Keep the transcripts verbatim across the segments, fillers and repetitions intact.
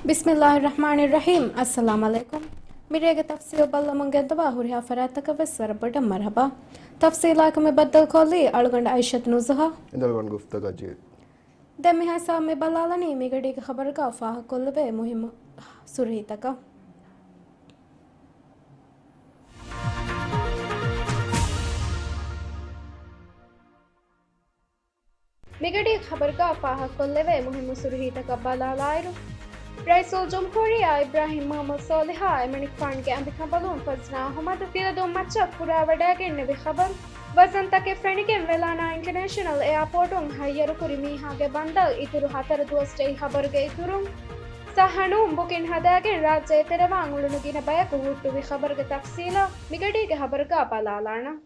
ބިސްމިއްލާހިއްރަޙްމާނިއްރަޙީމް. އައްސަލާމު ޢަލައިކުމް. މިރޭގެ ތަފްސީލް ބައްލަމުން ގެންދަވާ ހުރިހާ ފަރާތްތަކަށް ވެސް ވަރަށް ބޮޑަށް މަރުޙަބާ. ތަފްސީލާއެކު މި ބައްދަލުކޮށްލީ އަޅުގަނޑު އައިޝަތު ނުޒުހާ. އިނދަލުގަނޑު ގުފްތަގަޖީ. ދެން މިހާ ހިސާބުން މި ބަލާލަނީ މިގަޑީގެ ޚަބަރުގަ ފާހަގަކޮށްލެވޭ މުހިއްމު ސުރުހީތަކަށް. މިގަޑީ ޚަބަރުގަ ފާހަގަކޮށްލެވޭ މުހިއްމު ސުރުހީތަކަށް ބަލާލާއިރު، ރައީސުލްޖުމްހޫރިއްޔާ އިބްރާހިމް މުޙައްމަދު ޞާލިޙާ އެމަނިކުފާނުގެ އަނބިކަނބަލުން ފަޒްނާ އަޙުމަދު ތިލަދޫން މައްޗަށް ކުރާވަޑައިގެންނެވި ޚަބަރު. ވަޒަންތަކެއް ފެނިގެން ވެލާނާ އިންޓަރނޭޝަނަލް އެއާޕޯޓުން ހައްޔަރުކުރި މީހާގެ ބަންދަށް އިތުރު ހަތަރު ދުވަސް ޖެހި ޚަބަރުގެ އިތުރުން، ޞައްޙަ ނޫން ބުކިން ހަދާގެން ރާއްޖެ އެތެރެވާން އުޅުނު ގިނަ ބަޔަކު ހުއްޓުވި ޚަބަރުގެ ތަފްސީލަށް މިގަޑީގެ ޚަބަރުގަ ބަލާލާނަން.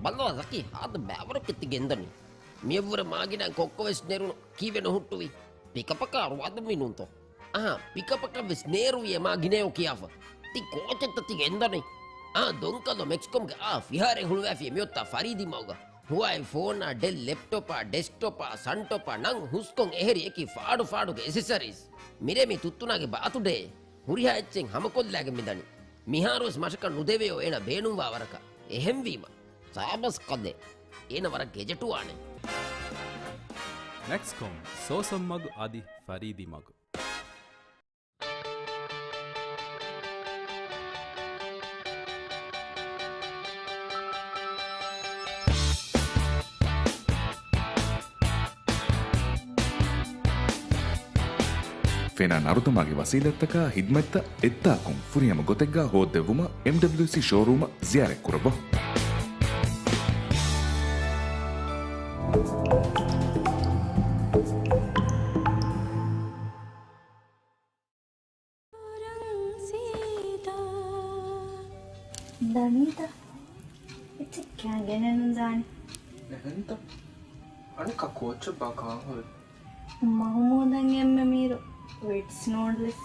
ބައްލަވާ ޒަކީ، ހާދަ ބައިވަރަކަށް ތި ގެންދަނީ. މިއަށްވުރެ މާގިނަ ކޮއްކޮ ވެސް ނެރުނު. ކީއްވެ ނުހުއްޓުވީ؟ ޕިކަޕަކަށް އަރުވާދަންވީ ނޫންތޯ؟ އަހާ، ޕިކަޕަކަށް ވެސް ނޭރުވި އެ މާ ގިނައޯ ކިޔާފަ. ތި ކޯޗެއްތަ ތި ގެންދަނީ؟ އާ، ދޮންކަލޯ މެކްސްކޮމްގެ އާ ފިހާރައެއް ހުޅުވާފި މިއޮތާ ފަރީދީ މަގުގަ. ހުވާއި ފޯނާ، ޑެލް ލެޕްޓޮޕާ، ޑެސްކްޓޮޕާ، ސަންޓޮޕާ ނަން ހުސްކޮން އެހެރި އެކި ފާޑު ފާޑުގެ އެސެސަރީސް. މިރޭ މީ ތުއްތުނާގެ ބާތުޑޭ. ހުރިހާ އެއްޗެއް ހަމަކޮށްލާގެން މިދަނީ. މިހާރުވެސް މަށަކަށް ނުދެވެޔޯ އޭނަ ބޭނުންވާ ވަރަކަށް. އެހެންވީމަ، ސާބަސް ކަލޭ. އޭނަ ވަރަށް ގެޖެޓުވާނެ. މެކްސްކޮމް، ސޯސަން މަގު އަދި ފަރީދީ މަގު. ފެނާ ނަރުދަމާގެ ވަސީލަތްތަކާ ހިދްމަތްތައް އެއްތާކުން ފުރިހަމަ ގޮތެއްގާ ހޯއްދެއްވުމަށް އެމްޑަބްލިއުސީ ޝޯރޫމަށް ޒިޔާރަތްކުރައްވާ. ދަނީތަ؟ އެއްޗެއް ކާން ގެނެއްނުދާނެ. އެހެންތަ؟ އަނެއްކާ ކޯއްޗެއްބާ ކާން ހުރީ؟ މަހުމޫދަށް އެންމެ މީރު ވިޓްސް ނޫޑްލްސް.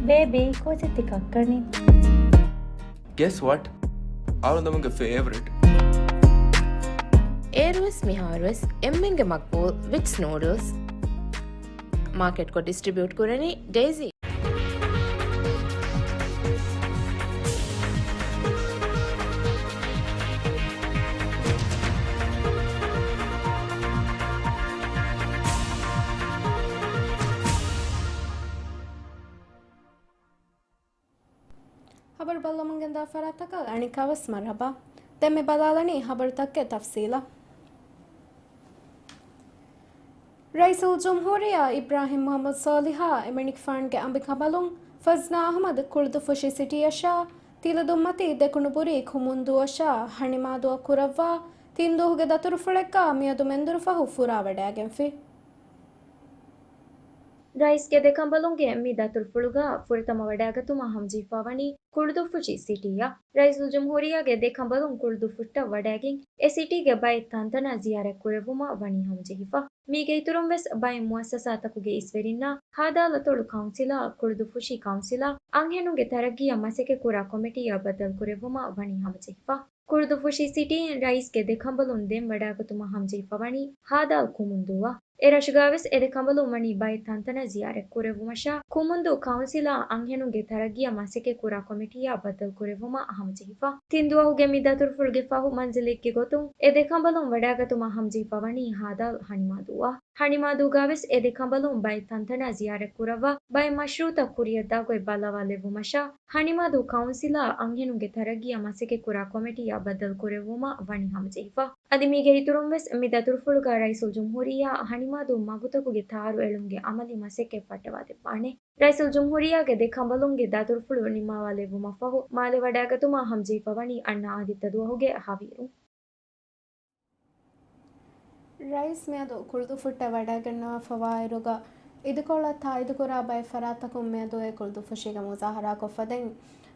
ބޭބީ، ކޯޗެއް ތި ކައްކަނީ؟ Guess what? އަޅުގަނޑުމެންގެ ފޭވަރިޓް. އޭރުވެސް މިހާރުވެސް އެންމެންގެ މަގްބޫލް ވިޓްސް ނޫޑްލްސް މާކެޓްކޮށް ޑިސްޓްރިބިއުޓް ކުރަނީ ޑޭޒީ. ޚަބަރު ބައްލަމުން ގެންދާ ފަރާތްތަކަށް އަނެއްކާވެސް މަރުޙަބާ. ދެން މި ބަލާލަނީ ޚަބަރުތަކުގެ ތަފްސީލަށް. ރައީސުލްޖުމްހޫރިއްޔާ އިބްރާހިމް މުޙައްމަދު ޞާލިޙާ އެމަނިކުފާނުގެ އަނބިކަނބަލުން ފަޒްނާ އަޙްމަދު ކުޅުދުއްފުށި ސިޓީއަށާ ތިލަދޫން މަތީ ދެކުނުބުރީ ކުމުންދޫއަށާ ހަނިމާދޫއަށް ކުރައްވާ ތިން ދުވަހުގެ ދަތުރުފުޅެއްގާ މިއަދު މެންދުރު ފަހު ފުރާވަޑައިގެންފި. ރައީސްގެ ދެކަނބަލުންގެ މި ދަތުރުފުޅުގަ ފުރަތަމަ ވަޑައިގަތުމަށް ހަމަޖެހިފަ ވަނީ ކުޅުދުއްފުށި ސިޓީއަށް. ރައީސުލްޖުމްހޫރިއްޔާގެ ދެކަނބަލުން ކުޅުދުއްފުށްޓަށް ވަޑައިގެން އެ ސިޓީގެ ބައެއް ތަންތަނަށް ޒިޔާރަތް ކުރެއްވުމަށް ވަނީ ހަމަޖެހިފަ. މީގެ އިތުރުން ވެސް ބައެއް މުއައްސަސާތަކުގެ އިސްވެރިންނާ ހާދާލަތޮޅު ކައުންސިލާ ކުޅުދުއްފުށި ކައުންސިލާ އަންހެނުންގެ ތަރައްގީއަށް މަސައްކަތް ކުރާ ކޮމިޓީއަށް ބައްދަލު ކުރެއްވުމަށް ވަނީ ހަމަޖެހިފަ. ކުޅުދުއްފުށި ސިޓީއިން ރައީސްގެ ދެކަނބަލުން ދެން ވަޑައިގަތުމަށް ހަމަޖެހިފަ ވަނީ ހާދާލް ކުމުންދޫއަށް. އެ ރަށުގާވެސް އެ ދެކަނބަލުން ވަނީ ބައެއް ތަންތަނަށް ޒިޔާރަތް ކުރެއްވުމަށާ ކުމުންދޫ ކައުންސިލާ އަންހެނުންގެ ތަރައްގީއަށް މަސައްކަތް ކުރާ ކޮމިޓީއާ ބައްދަލު ކުރެއްވުމަށް ހަމަޖެހިފަ. ތިން ދުވަހުގެ މި ދަތުރުފުޅުގެ ފަހު މަންޒިލެއްގެ ގޮތުން އެ ދެކަނބަލުން ވަޑައިގަތުމަށް ހަމަޖެހިފަ ވަނީ ހާދާލް ހަނިމާދޫއަށް. ހަނިމާދޫގާވެސް އެ ދެ ކަނބަލުން ބައެއް ތަންތަނާ ޒިޔާރަތް ކުރައްވާ، ބައެއް މަޝްރޫއުތައް ކުރިއަށްދާ ގޮތް ބައްލަވާލެއްވުމަށާ، ހަނިމާދޫ ކައުންސިލާ އަންހެނުންގެ ތަރައްގީއަށް މަސައްކަތްކުރާ ކޮމިޓީއާ ބައްދަލުކުރެއްވުމަށް ވަނީ ހަމަޖެހިފަ. އަދި މީގެ އިތުރުން ވެސް މި ދަތުރުފުޅުގަ ރައީސުލްޖުމްހޫރިއްޔާ ހަނިމާދޫ މަގުތަކުގެ ތާރު އެޅުމުގެ އަމަލީ މަސައްކަތް ފައްޓަވާދެއްވާނެ. ރައީސުލްޖުމްހޫރިއްޔާގެ ދެ ކަނބަލުންގެ ދަތުރުފުޅު ނިންމާވާލެއްވުމަށްފަހު، މާލެ ވަޑައިގަތުމަށް ހަމަޖެހިފަ ވަނީ އަންނަ އާދިއްތަ ދުވަހުގެ ހަވީރު. ރައީސް މިއަދު ކުޅުދުއްފުށްޓަށް ވަޑައިގަންނަވާފަވާއިރުގަ، އިދިކޮޅަށް ތާއީދުކުރާ ބައެއް ފަރާތްތަކުން މިއަދު އެ ކުޅުދުއްފުށީގަ މުޒާހަރާކޮށްފަ ދެން،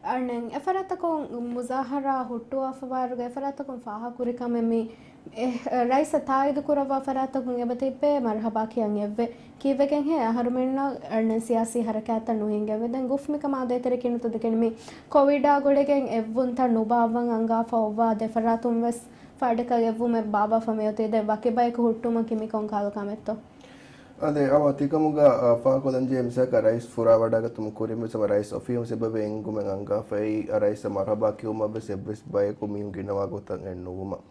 އަނެއް އެފަރާތަކުން މުޒާހަރާ ހުއްޓުވާފަވާއިރުގަ އެފަރާތަކުން ފާހަގަކުރި ކަމެއް މި އެ، ރައީސަށް ތާއީދު ކުރައްވާ ފަރާތަކުން އެބަ ތިއްބެ މަރުހަބާ ކިޔަން އެއްވެ. ކީއްވެގެންހޭ އަހަރުމެންނަށް އަނެއް ސިޔާސީ ހަރަކާތްތައް ނުހިނގެވެ. ދެން ގުފް މިކަމާ ދޭތެރެ ކިނުތު ދެކެން މި ކޮވިޑާ ގުޅިގެން އެއްވުންތައް ނުބާއްވަން އަންގާފަ އޮއްވާ ދެ ފަރާތުން ވެސް ފަޑަކަށް އެއްވުމެއް ބާއްވާފަ މިއޮތީ. ދެން ވަކި ބަޔަކު ހުއްޓުމަކީ މިކޮން ކަހަލަ ކަމެއްތޯ؟ އާދެ، އަވަ ތިކަމުގަ، އާ، ފާހަގަކޮށްލަންޖެހޭ މިސާލަކަށް ރައީސް ފުރާ ވަޑާގަތުމަށް ކުރިން ވެސް އަވަ ރައީސް އޮފީހުން ސިބަވެ އެންގުމެއް އަންގާފައި، އަ، ރައީސަށް މަރުހަބާ ކިޔުމަށް ވެސް އެއްވެސް ބަޔަކު މީހުން ގިނަވާ ގޮތަށް އެއް ނުވުމަށް.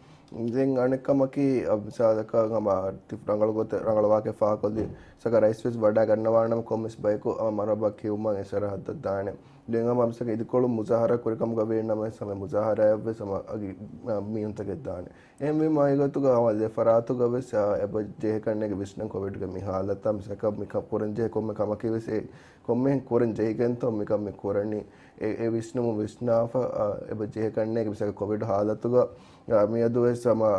ދެން އަނެއް ކަމަކީ، އަ، މިސާލަކަށް ހަމަ ތި ރަނގަޅު ގޮތެއް ރަނގަޅު ވާހަކަ ފާހަގަކޮށްލި، މިސާލަކަށް ރައީސް ވެސް ވަޑާ ގަންނަވާނަމަ ކޮންމެސް ބަޔަކު އަ، މަރުހަބާ ކިޔުމަށް އެ ސަރަހައްދަށް ދާނެ. ދެން ހަމަ މިސާލަކަށް އިދިކޮޅު މުޒާހަރާ ކުރި ކަމުގަ ވީ ނަމަވެސް ހަމަ މުޒާހަރާއަށްވެސް ހަމަ އަގި، އަ، މީހުންތަކެއް ދާނެ. އެހެންވީމަ އެގޮތުގަ ހަމަ ދެ ފަރާތުގަ ވެސް، އާ، އެބަ ޖެހޭ ކަންނޭނގެ ވިސްނަން ކޮވިޑްގެ މި ހާލަތާ މިސާލަކަށް މިކަ ކުރަންޖެހޭ ކޮންމެ ކަމަކީ ވެސް އެ ކޮންމެހެން ކުރަން ޖެހިގެންތޯ މިކަން މި ކުރަނީ. އެ، އެ ވިސްނުމުން ވިސްނާފަ، އާ، އެބަ ޖެހޭ ކަންނޭނގެ މިސާލަކަށް ކޮވިޑް ހާލަތުގަ، އާ، މިއަދު ވެސް ހަމަ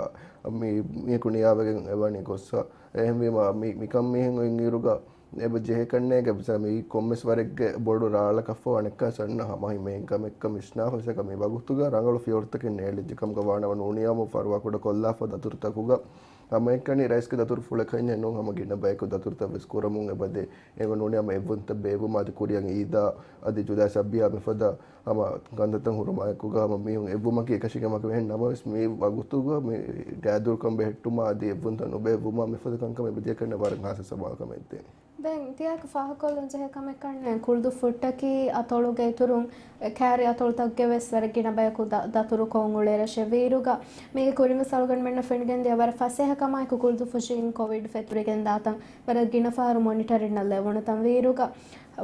މި، މީހަކު ނިޔާވެގެން އެވަނީ ގޮއްސަ. އެހެންވީމަ މި، މިކަން މިހެން އޮތްއިރުގަ، އެބަ ޖެހޭ ކަންނޭނގެ މިސާ މީ ކޮންމެސް ވަރެއްގެ ބޮޑު ރާޅަކަށްފަހު އަނެއްކާ ސަންނަ ހަމަ ހިމޭން ކަމެއްކަ ވިސްނާފަ މިސާކަށް މި ވަގުތުގަ ރަނގަޅު ފިޔަވަޅުތަކެއް ނޭޅިއްޖެ ކަމުގަ ވާނަމަ ނޫނީ ހަމަ ފަރުވާކުޑަ ކޮށްލާފަ ދަތުރުތަކުގަ ހަމައެކަނި ރައީސްގެ ދަތުރުފުޅެއް ކަންޏެއް ނޫން ހަމަ ގިނަ ބަޔަކު ދަތުރުތައް ވެސް ކުރަމުން އެބަދޭ. އެނގުނޫނީ ހަމަ އެއްވުންތައް ބޭއްވުމަށް އަދި ކުރިއަށް އީދާ އަދި ޖުލައި ސައްބީހާ މިފަދަ ހަމަ ކަންތައްތައް ހުރުމާއެކުގަ ހަމަ މީހުން އެއްވުމަކީ އެކަށީގެންވާ ކަމެއް ނަމަވެސް މި ވަގުތުގަ މި ގާތްދޫކަން ބެހެއްޓުމާ އަދި އެއްވުންތައް ނުބޭއްވުމާ މިފަދަ ކަންކަމެއް އެބަ ޖެހޭކަން ވަރަށް ހާއްސަ ސަވާލުކަމެއްދޭ. ދެން ތިޔަކު ފާހަގަކޮށްލަން ޖެހޭ ކަމެއް ކަންނޭނގެ ކުޅުދުއްފުށްޓަކީ އަތޮޅުގެ އިތުރުން އެ ކާރި އަތޮޅުތަކުގެ ވެސް ވަރަށް ގިނަ ބަޔަކު ދަ، ދަތުރުކޮށް އުޅޭ ރަށެއް ވީއިރުގަ މީގެ ކުރިން ވެސް އަޅުގަނޑުމެންނަށް ފެނިގެންދިޔަ ވަރަށް ފަސޭހަ ކަމާއެކު ކުޅުދުއްފުށިން ކޮވިޑް ފެތުރިގެން ދާތަން ވަރަށް ގިނަ ފަހަރު މޮނިޓަރިންނަށް ލެވުނުތަން ވީއިރުގަ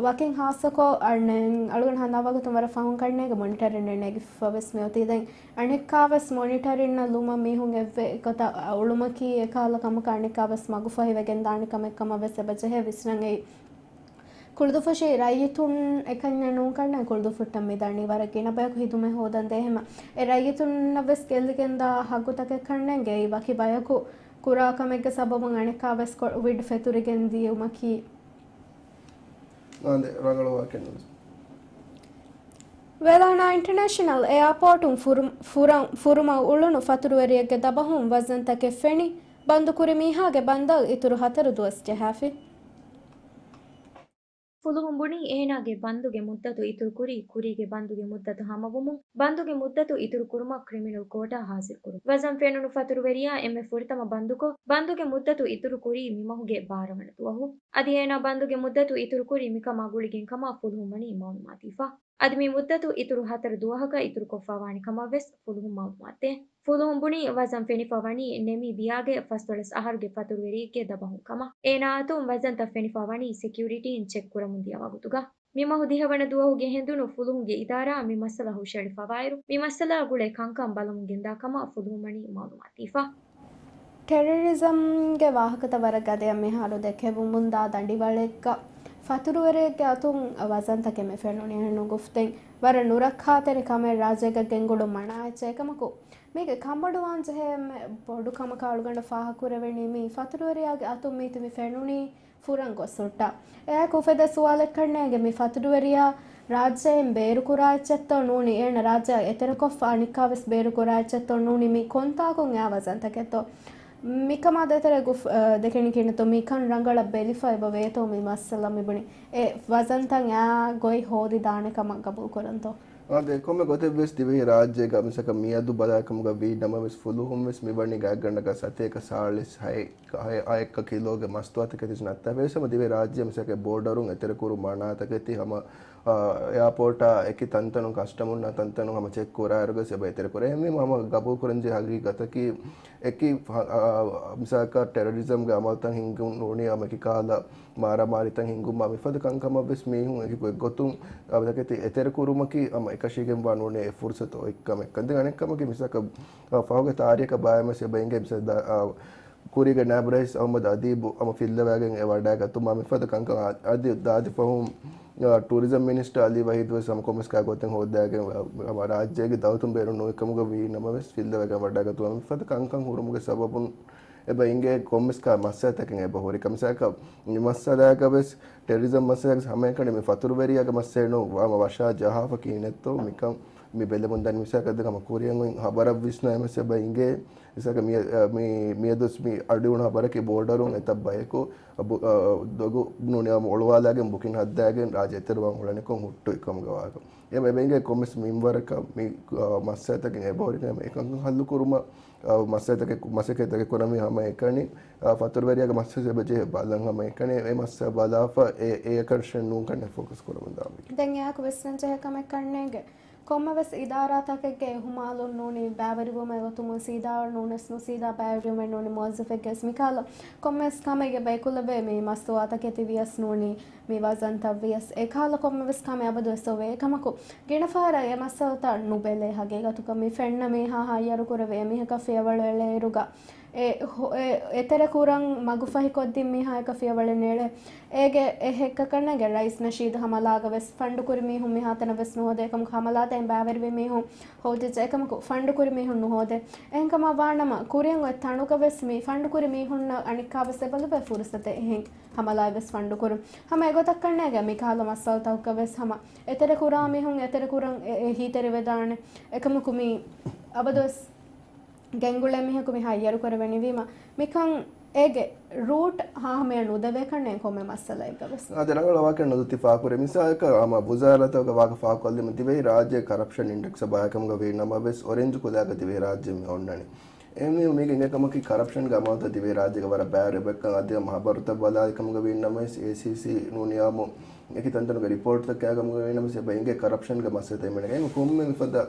ވަކިން ހާއްސަކޮށް އަންނެން އަޅުގަނޑު ހަނދާންވާ ގޮތުން ވަރަށް ފަހުން ކަންނޭނގެ މޮނިޓަރިން ނެގިފަ ވެސް މިއޮތީ. ދެން އަނެއްކާވެސް މޮނިޓަރިންނަށް ލުމަށް މީހުން އެއްވެ ގޮތަށް އުޅުމަކީ އެކަހަލަ ކަމަކަށް އަނެއްކާވެސް މަގުފަހިވެގެން ދާނެ ކަމެއް ކަމަށް ވެސް އެބަ ޖެހޭ ވިސްނަން އެއީ. ކުޅުދުއްފުށީ ރައްޔިތުން އެކަންޏެއް ނޫން ކަންނޭނގެ ކުޅުދުއްފުށްޓަށް މިދަނީ ވަރަށް ގިނަ ބަޔަކު ހިދުމަތް ހޯދަން ދޭހަމަ އެ ރައްޔިތުންނަށް ވެސް ގެއްލިގެންދާ ހައްގުތަކެއް ކަންނޭނގެ އެއީ ވަކި ބަޔަކު ކުރާ ކަމެއްގެ ސަބަބުން އަނެއްކާވެސް ކޮ، ވިޑް ފެތުރިގެން ދިޔުމަކީ. އާނދެ ރަނގަޅު ވާހަކައެއް ނޫން. ވެލާނާ އިންޓަރނޭޝަނަލް އެއާޕޯޓުން ފުރު، ފުރަ، ފުރުމަށް އުޅުނު ފަތުރުވެރިއެއްގެ ދަބަހުން ވަޒަންތަކެއް ފެނި، ބަންދުކުރި މީހާގެ ބަންދަށް އިތުރު ހަތަރު ދުވަސް ޖަހާފި. ފުލުހުން ބުނީ އޭނާގެ ބަންދުގެ މުއްދަތު އިތުރުކުރީ، ކުރީގެ ބަންދުގެ މުއްދަތު ހަމަވުމުން، ބަންދުގެ މުއްދަތު އިތުރުކުރުމަށް ކްރިމިނަލް ކޯޓަށް ހާޒިރުކުރުން. ވަޒަން ފެނުނު ފަތުރުވެރިޔާ އެންމެ ފުރަތަމަ ބަންދުކޮށް، ބަންދުގެ މުއްދަތު އިތުރުކުރީ މިމަހުގެ ބާރަ ވަނަ ދުވަހު. އަދި އޭނާ ބަންދުގެ މުއްދަތު އިތުރުކުރީ މިކަމާ ގުޅިގެން ކަމަށް ފުލުހުން ވަނީ މައުލޫމާތު ދީފަ. އަދި މި މުއްދަތު އިތުރު ހަތަރު ދުވަހަކަށް އިތުރުކޮށްފަވާނެ ކަމަށް ވެސް ފުލުހުން މައުލޫމާތު ދޭ. ފުލުހުން ބުނީ، ވަޒަން ފެނިފަ ވަނީ ނެމީބިޔާގެ ފަސްދޮޅަސް އަހަރުގެ ފަތުރުވެރިއެއްގެ ދަބަހުން ކަމަށް. އޭނާ އަތުން ވަޒަންތައް ފެނިފަ ވަނީ ސެކިއުރިޓީން ޗެކް ކުރަމުން ދިޔަ ވަގުތުގަ. މި މަހު ދިހަވަނަ ދުވަހުގެ ހެނދުނު ފުލުހުންގެ އިދާރާއަށް މި މައްސަލަ ހުށައެޅިފަވާއިރު، މި މައްސަލައާ ގުޅޭ ކަންކަން ބަލަމުން ގެންދާ ކަމަށް ފުލުހުން ވަނީ މައުލޫމާތު ދީފަ. ޓެރަރިޒަމްގެ ވާހަކަތައް ވަރަށް ގަދަޔަށް މިހާރު ދެކެވުމުންދާ ދަނޑިވަޅެއްގަ ފަތުރުވެރިއެއްގެ އަތުން ވަޒަންތަކެއް މި ފެނުނީ. އެހެން ގުފްތެއް ވަރަށް ނުރައްކާތެރި ކަމެއް ރާއްޖޭގަ ގެންގުޅުން މަނާ އެއްޗެއް. އެކަމަކު، މީގެ ކަންބޮޑުވާން ޖެހޭ އެންމެ ބޮޑު ކަމަކަށް އަޅުގަނޑަށް ފާހަގަކުރެވެނީ މީ ފަތުރުވެރިޔާގެ އަތުން މީތި މި ފެނުނީ ފުރަން ގޮސް ހުއްޓާ. އެއާއެކު އުފެދޭ ސުވާލެއްކަންނޭނގެ މި ފަތުރުވެރިޔާ ރާއްޖެއިން ބޭރުކުރާ އެއްޗެއްތޯ ނޫނީ އޭނަ ރާއްޖެއަށް އެތެރެކޮށްފަ އަނެއްކާވެސް ބޭރުކުރާ އެއްޗެއްތޯ ނޫނީ މީ ކޮންތާކުން އެއާ ވަޒަންތަކެއްތޯ؟ މިކަމާ ދޭތެރޭ ގުފް، އަ، ދެކެނި ކިނުތު މިކަން ރަނގަޅަށް ބެލިފަ އެބަ ވޭތޯ މި މައްސަލަ މިބުނި. އެ ވަޒަންތައް އެއާ ގޮތް ހޯދި ދާނެ ކަމަށް ގަބޫލު ކުރަންތޯ؟ އާދެ، ކޮންމެ ގޮތެއްވެސް ދިވެހި ރާއްޖޭގަ މިސަކަށް މިއަދު ބަލާކަމުގަ ވީ ނަމަވެސް ފުލުހުންވެސް މިވަނީ ގާތްގަނޑަކަށް ސަތޭކަ ސާޅީސް ހައެއް، ހައެއް، ހައެއްކަ ކިލޯގެ މަސްތުވާތަކެތި ނައްތާފަ. އެހެންވީމަ ދިވެހި ރާއްޖެ މިސަކަށް ބޯޑަރުން އެތެރެކުރު މަނާ ތަކެތި ހަމަ، އާ، އެއާޕޯޓާ އެކި ތަންތަނުން ކަސްޓަމުންނާ ތަންތަނުން ހަމަ ޗެކް ކުރާއިރުގަސް އެބަ އެތެރެކުރޭ. އެހެންވީމަ ހަމަ ގަބޫލުކުރަންޖެހޭ ހަގީގަތަކީ އެކި، އާ، މިސާލަކަށް ޓެރަރިޒަމްގެ އަމަލުތައް ހިނގުން ނޫނީ ހަމަ އެކި ކަހަލަ މާރާމާރީތައް ހިނގުމާ މިފަދަ ކަންކަމަށްވެސް މީހުން އެކި ގޮތްގޮތުން އަބަދަކެތި އެތެރެކުރުމަކީ އަމަ އެކަށީގެންވާ ނޫނޭ އެ ފުރުސަތު އޮތްކަމެއް. ދެން އަނެއްކަމަކީ މިސަކަށް ފަހުގެ ތާރީޚަށް ބައިމެސް އެބަ އިނގޭ މިސަ ކުރީގެ ނާއިބު ރައީސް އަހުމަދު އަދީބު ހަމަ ފިއްލަވައިގެން އެ ވަޑައިގަތުމާ މިފަދަ ކަންކަން އަ، އަދި ދާދި ފަހުން، އަ، ޓޫރިޒަމް މިނިސްޓަރ އަލީ ވަހީދު ވެސް ހަމަ ކޮންމެސް ގޮތެއް ހޯދާގެން ހަމަ ރާއްޖޭގެ ދައުލަތުން ބޭނުން ނުވި ކަމުގަ ވީ ނަމަވެސް ފިއްލަވައިގެން ވަޑައިގަތުމާ މިފަދަ ކަންކަން ހުރުމުގެ ސަބަބުން އެބަ އިނގޭ ކޮންމެސް ކާ މައްސަލަތަކެއް އެބަ ހުރި ކަމަށް. މިސާލަކަށް މި މައްސަލައަކަށް ވެސް ޓެރަރިޒަމް މައްސަލައަކަށް ހަމައެކަނި މި ފަތުރުވެރިޔާގެ މައްސަލަ ނޫން ވަ-، ވަށާ ޖަހާފަ ކިހިނެއްތޯ މިކަން މި ބެލެމުން ދަނީ. މިސާލަކަށް ދެން ހަމަ ކުރިއަށް އޮތް ހަބަރަށް ވިސްނަ އެމެސް އެބަ އިނގޭ. މިސާލަކަށް މި-، މި-، މިއަދުސް މި އަޑުއިވުނު ހަބަރަކީ ބޯޑަރުން އެތައް ބަޔަކު އަ-، ދޮގު ނޫނިއްޔާ އޮޅުވާލާގެން ބުކިން ހައްދާގެން ރާއްޖެ އެތެރެވާން އުޅެނިކޮށް ހުއްޓުވި ކަމުގެ ވާހަކަ. އެބަ އެބަ އިނގޭ ކޮންމެސް މިންވަރަކަށް މި، އަ، މައްސަލަތަކެއް އެބަހުރި ކަމަށް އެކަންކަން ހައްލުކުރުމަށް، އަ، މަސައްކަތް، މަސައްކަތްތަކެއް ކުރަމީ ހަމަ އެކަނި، އަ، ފަތުރުވެރިޔާގެ މައްސަލަ އެބަ ޖެހޭ ބަލަން ހަމަ އެކަނި އެ މައްސަލަ ބަލާފަ އެ، އެ ކަންޝަން ނޫން ކަންނޭ ފޯކަސް ކުރަމުން ދާމެކެ. ދެން އެއާކު ވިސްނަން ޖެހޭ ކަމެއް ކަންނޭނގެ. ކޮންމެވެސް އިދާރާތަކެއްގެ އިހުމާލުން ނޫނީ ބައިވެރިވުމެއް އޮތުމުން ސީދާވަރު ނޫނެސް ނުސީދާ ބައިވެރިވުމެއް ނޫނީ މުވައްޒަފެއްގެ ވެސް މިކަހަލަ ކޮންމެވެސް ކަމެއްގެ ބައިކުލަވޭ މި މަސްތުވާތަކެތި ވިޔަސް ނޫނީ މި ވަޒަންތައް ވިޔަސް އެކަހަލަ ކޮންމެވެސް ކަމެއް އަބަދުވެސް އޮވޭ. އެކަމަކު ގިނަ ފަހަރަށް އެ މައްސަލަތައް ނުބެލޭ ހަގީގަތުގަ މި ފެންނަ މީހާ ހައްޔަރު ކުރެވޭ އެމީހަކަށް ފިޔަވަޅު އެޅޭއިރުގަ އެ ހޮ-، އެ އެތެރެ ކުރަން މަގުފަހިކޮށްދިން މީހާޔަކަށް ފިޔަވަޅެއް ނެޅޭ. އޭގެ އެހެއްކަކަންނޭގެ ރައީސް ނަޝީދު ހަމަލާގަ ވެސް ފަންޑު ކުރި މީހުން މިހާތަނަށް ވެސް ނުހޯދޭ. އެކަމަކު ހަމަލާދޭން ބައިވެރިވި މީހުން ހޯދިއްޖެ. އެކަމަކު ފަންޑު ކުރި މީހުން ނުހޯދޭ. އެހެންކަމަށް ވާނަމަ ކުރިއަށް އޮތް ތަނުގަ ވެސް މި ފަންޑު ކުރި މީހުންނަށް އަނެއްކާ ވެސް އެބަލުބޭ ފުރުސަތެއް އެހެން ހަމަލާއަށް ވެސް ފަންޑު ކުރުން. ހަމަ އެގޮތަށްކަންނޭގެ މިކަހަލަ މައްސަލަތަކުގަ ވެސް ހަމަ އެތެރެ ކުރާ މީހުން އެތެރެ ކުރަން އެ، އެ ހީތެރިވެދާނެ. އެކަމަކު މި އަބަދުވެސް ގެންގުޅޭ މީހަކު މި ހައްޔަރު ކުރެވެނިވީމަ، މިކަން އޭގެ ރޫޓް ހާހަމަޔަށް ނުދެވޭކަށްނޭ ކޮންމެ މައްސަލައެއްގަ ވެސް. އާދެ، ރަނގަޅު ވާހަކައެއް ނުދުއްތި ފާހަގަކުރޭ. މިސާލަކަށް ހަމަ ވުޒާރާތަކުގެ ވާހަކަ ފާހަގަކޮށްލީމަ، ދިވެހި ރާއްޖޭގެ ކަރަޕްޝަން އިންޑެކްސް ބަޔަކަމުގަ ވީ ނަމަވެސް، އޮރެންޖު ކުލައިގަ ދިވެހި ރާއްޖެ މި އޮންނަނީ. އެހެންވީމަ މީގެ އިނގޭ ކަމަކީ ކަރަޕްޝަންގެ އަމާލުތައް ދިވެހި ރާއްޖޭގަ ވަރަށް ބައިވެރިވެ އޮތްކަން އަދި ހަމަ ހަބަރުތައް ބަލާލި ކަމުގަ ވީ ނަމަވެސް، އޭސީސީ ނޫނިއްޔާމު އެކި ތަންތަނުގެ ރިޕޯޓްތައް ކައިގަމުގަ ވީނަމަވެސް، އެބަ އިނގޭ ކަރަޕްޝަންގެ މައްސަލަތައް އެނގޭ. އެހެން ކޮންމެ ފަދަ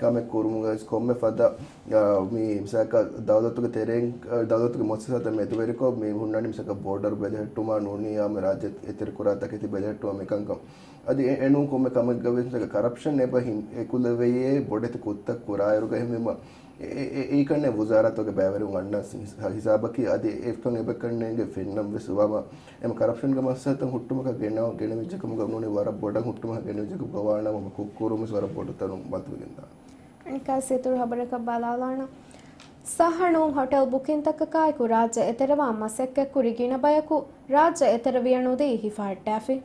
ކަމެއް ކުރުމުގަ ވެސް، ކޮންމެ ފަދަ، އާ، މި މިސާލަކަށް ދައުލަތުގެ ތެރެއިން، އާ، ދައުލަތުގެ މުއައްސަސާތައް މެދުވެރިކޮށް، މި ހުންނަނީ މިސާލަކަށް ބޯޑަރު ބެލެހެއްޓުމާ ނޫނީ އާ މި ރާއްޖެ އެތެރެކުރާ ތަކެތި ބެލެހެއްޓުމާ މިކަންކަން. އަދި އެ، އެނޫން ކޮންމެ ކަމެއްގަ ވެސް މިސާލަކަށް ކަރަޕްޝަން އެބަ ހިން، އެކުލެވެޔޭ ބޮޑެތި ކުށްތައް ކުރާއިރުގަ އެހެންވީމަ، އެ، އެ، އެ، އެއީކަންނޭ ވުޒާރާތުގެ ބައިވެރިވުން އަންނަ ހިސާ-، ހިސާބަކީ. އަދި އެކަން އެބަކަންނޭނގެ ފެންނަން ވެސް ވާމަ، އެމަ ކަރަޕްޝަންގެ މައްސަލަތައް ހުއްޓުމަކަށް ގެނަ-، ގެނެވިއްޖެ ކަމުގަ ނޫނީ ވަރަށް ބޮޑަށް ހުއްޓުމަކަށް ގެނެވިއްޖެ ކަމުގަ ވާނަމަ، ކުށްކުރުން ވެސް ވަރަށް ބޮޑު ތަނުން މަދުވެގެންދާނެ. އަނެއްކާ ސިޔަތުރު ހަބަރަކަށް ބަލާލާނަން. ސައްހަ ނޫން ހޮޓެލް ބުކިންތަކަކާއެކު ރާއްޖެ އެތެރެވާން މަސައްކަތްކުރި ގިނަ ބަޔަކު ރާއްޖެ އެތެރެވިޔަ ނުދީ ހިފަހައްޓާފި.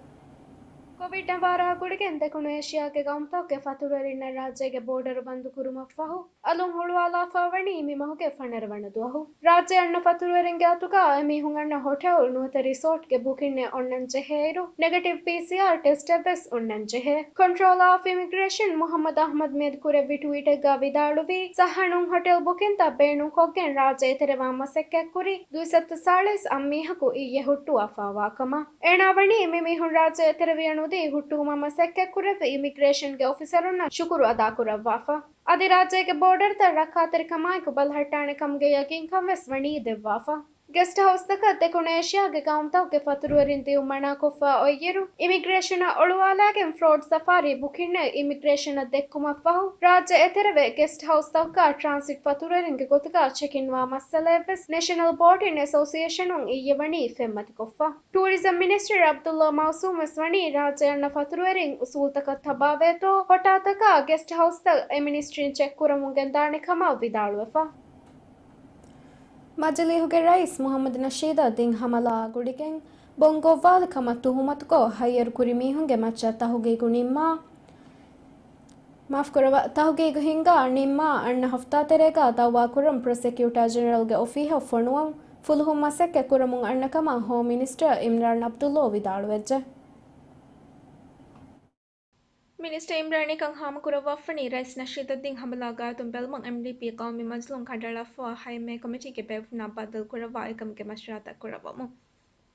ކޮވިޑް ނަވާރަ ގުޅިގެން ދެކުނު އޭޝިޔާގެ ގައުމުތަކުގެ ފަތުރުވެރިންނަށް ރާއްޖޭގެ ބޯޑަރު ބަންދު ކުރުމަށްފަހު، އަލުން ހުޅުވާލާފަ ވަނީ މި މަހުގެ ފަނަރަ ވަނަ ދުވަހު. ރާއްޖެ އަންނަ ފަތުރުވެރިންގެ އަތުގަ އެމީހުން އަންނަ ހޮޓެލް ނުވަތަ ރިސޯޓްގެ ބުކިންއެއް އޮންނަން ޖެހޭއިރު، ނެގެޓިވް ޕީސީއާރް ޓެސްޓެއް ވެސް އޮންނަން ޖެހޭ. ކޮންޓްރޯލަރ އޮފް އިމިގްރޭޝަން މުހައްމަދު އަހްމަދު މިއަދު ކުރެއްވި ޓްވީޓެއްގަ ވިދާޅުވީ، ސައްހަ ނޫން ހޮޓެލް ބުކިންތައް ބޭނުންކޮށްގެން ރާއްޖެ އެތެރެވާން މަސައްކަތްކުރި ދުއިސައްތަ ސާޅީސް އަށް މީހަކު އިއްޔެ ހުއްޓުވާފަ ވާކަމަށް. އޭނާ ވަނީ މި މީހުން ރާއްޖެ އެތެރެވިޔަ ނުދީ ހުއްޓުވުމަށް މަސައްކަތްކުރެއްވި އިމިގްރޭޝަންގެ އޮފިސަރުންނަށް ޝުކުރު އަދާކުރައްވާފަ. އަދި ރާއްޖޭގެ ބޯޑަރުތައް ރައްކާތެރިކަމާއެކު ބަލަހައްޓާނެ ކަމުގެ ޔަގީންކަން ވެސް ވަނީ ދެއްވާފަ. ގެސްޓް ހައުސްތަކަށް ދެކުނު އޭޝިޔާގެ ގައުމުތަކުގެ ފަތުރުވެރިން ދިއުން މަނާކޮށްފަ އޮތްއިރު، އިމިގްރޭޝަނަށް އޮޅުވާލާގެން ފްރޯޑް ސަފާރީ ބުކިންއެއް އިމިގްރޭޝަނަށް ދެއްކުމަށްފަހު، ރާއްޖެ އެތެރެވެ ގެސްޓް ހައުސްތަކުގަ ޓްރާންސިޓް ފަތުރުވެރިންގެ ގޮތުގަ ޗެކްއިންވާ މައްސަލައެއްވެސް ނެޝަނަލް ބޯޓިން އެސޯސިއޭޝަނުން އިއްޔެ ވަނީ ފެންމަތިކޮށްފަ. ޓޫރިޒަމް މިނިސްޓަރ ޢަބްދުﷲ މައުސޫމް ވެސް ވަނީ ރާއްޖެ އަންނަ ފަތުރުވެރިން އުސޫލްތަކަށް ތަބާވޭތޯ، ހޮޓާތަކާ ގެސްޓް ހައުސްތައް އެ މިނިސްޓްރީން ޗެކްކުރަމުން ގެންދާނެ ކަމަށް ވިދާޅުވެފަ. މަޖިލީހުގެ ރައީސް މުހައްމަދު ނަޝީދަށް ދިން ހަމަލާއާ ގުޅިގެން ބޮން ގޮއްވާލި ކަމަށް ތުހުމަތުކޮށް ހައްޔަރުކުރި މީހުންގެ މައްޗަށް ތަހުގީގު ނިންމާ، މާފުކުރަވާ، ތަހުގީގު ހިންގާ ނިންމާ އަންނަ ހަފްތާތެރޭގަ ދައުވާކުރަން ޕްރޮސެކިއުޓާ ޖެނެރަލްގެ އޮފީހަށް ފޮނުވަން ފުލުހުން މަސައްކަތް ކުރަމުން އަންނަ ކަމަށް ހޯމް މިނިސްޓަރ އިމްރާން ޢަބްދުﷲ ވިދާޅުވެއްޖެ. މިނިސްޓަރ އިމްރާން އެކަން ހާމަކުރައްވާފަނީ ރައީސް ނަޝީދަށް ދިން ހަމަލާ ގާތުން ބެލުމަށް އެމްޑީޕީ ޤައުމީ މަޖިލިހުން ކަނޑައަޅާފައިވާ ހައެއް މޭ ކޮމިޓީގެ ބޭފުޅުންނާ ބައްދަލުކުރައްވާ އެކަމުގެ މަޝްވަރާތައް ކުރައްވަމުން.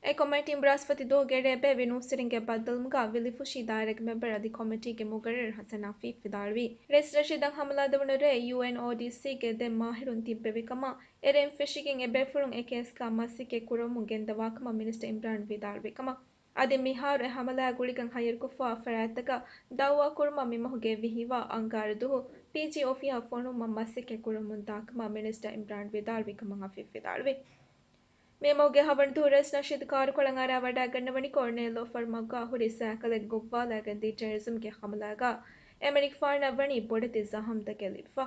އެ ކޮމިޓީން ބްރަހަސްޕަތި ދުވަހުގެ އެޅޭ ބޭއްވި ނޫސްވެރިންގެ ބައްދަލުވުމުގަ ވިލިފުށި ދާއިރާގެ މެމްބަރ އަދި ކޮމިޓީގެ މުގައްރަރު ހަސަން އަފީފް ވިދާޅުވީ، ރައީސް ނަޝީދަށް ހަމަލާ ދެވުނުއިރު ޔޫއެންއޯޑީސީގެ ދެ މާހިރުން ތިއްބެވި ކަމަށް، އެރޭން ފެށިގެން އެ ބޭފުޅުން އެ ކޭސްގަ މަސައްކަތް ކުރަމުން ގެންދަވާކަމަށް މިނިސްޓަރ އިމްރާން ވިދާޅުވި ކަމަށް. އަދި މިހާރު އެ ހަމަލާއާ ގުޅިގެން ހައްޔަރުކޮށްފައިވާ ފަރާތްތަކަށް ދައުވާކުރުމަށް މިމަހުގެ ވިހި ވާ އަންގާރަ ދުވަހު ޕީޖީ އޮފީހަށް ފޮނުވުމަށް މަސައްކަތް ކުރަމުން ދާކަމަށް މިނިސްޓަރ އިމްރާން ވިދާޅުވި ކަމަށް އަފީފް ވިދާޅުވި. މި މަހުގެ ހަވަނަ ދުވަހު ރައީސް ނަޝީދު ކާރުކޮޅަށް އަރާ ވަޑައިގަންނަވަނިކޮށް، ނޭލޯފަރު މަގުގަ ހުރި ސައިކަލެއް ގޮއްވާލައިގެން ދިޔަ ޓެރަރިޒަމްގެ ހަމަލާގަ އެމެރިކާފާނަށް ވަނީ ބޮޑެތި ޒަހަމްތަކެއް ލިބިފަ.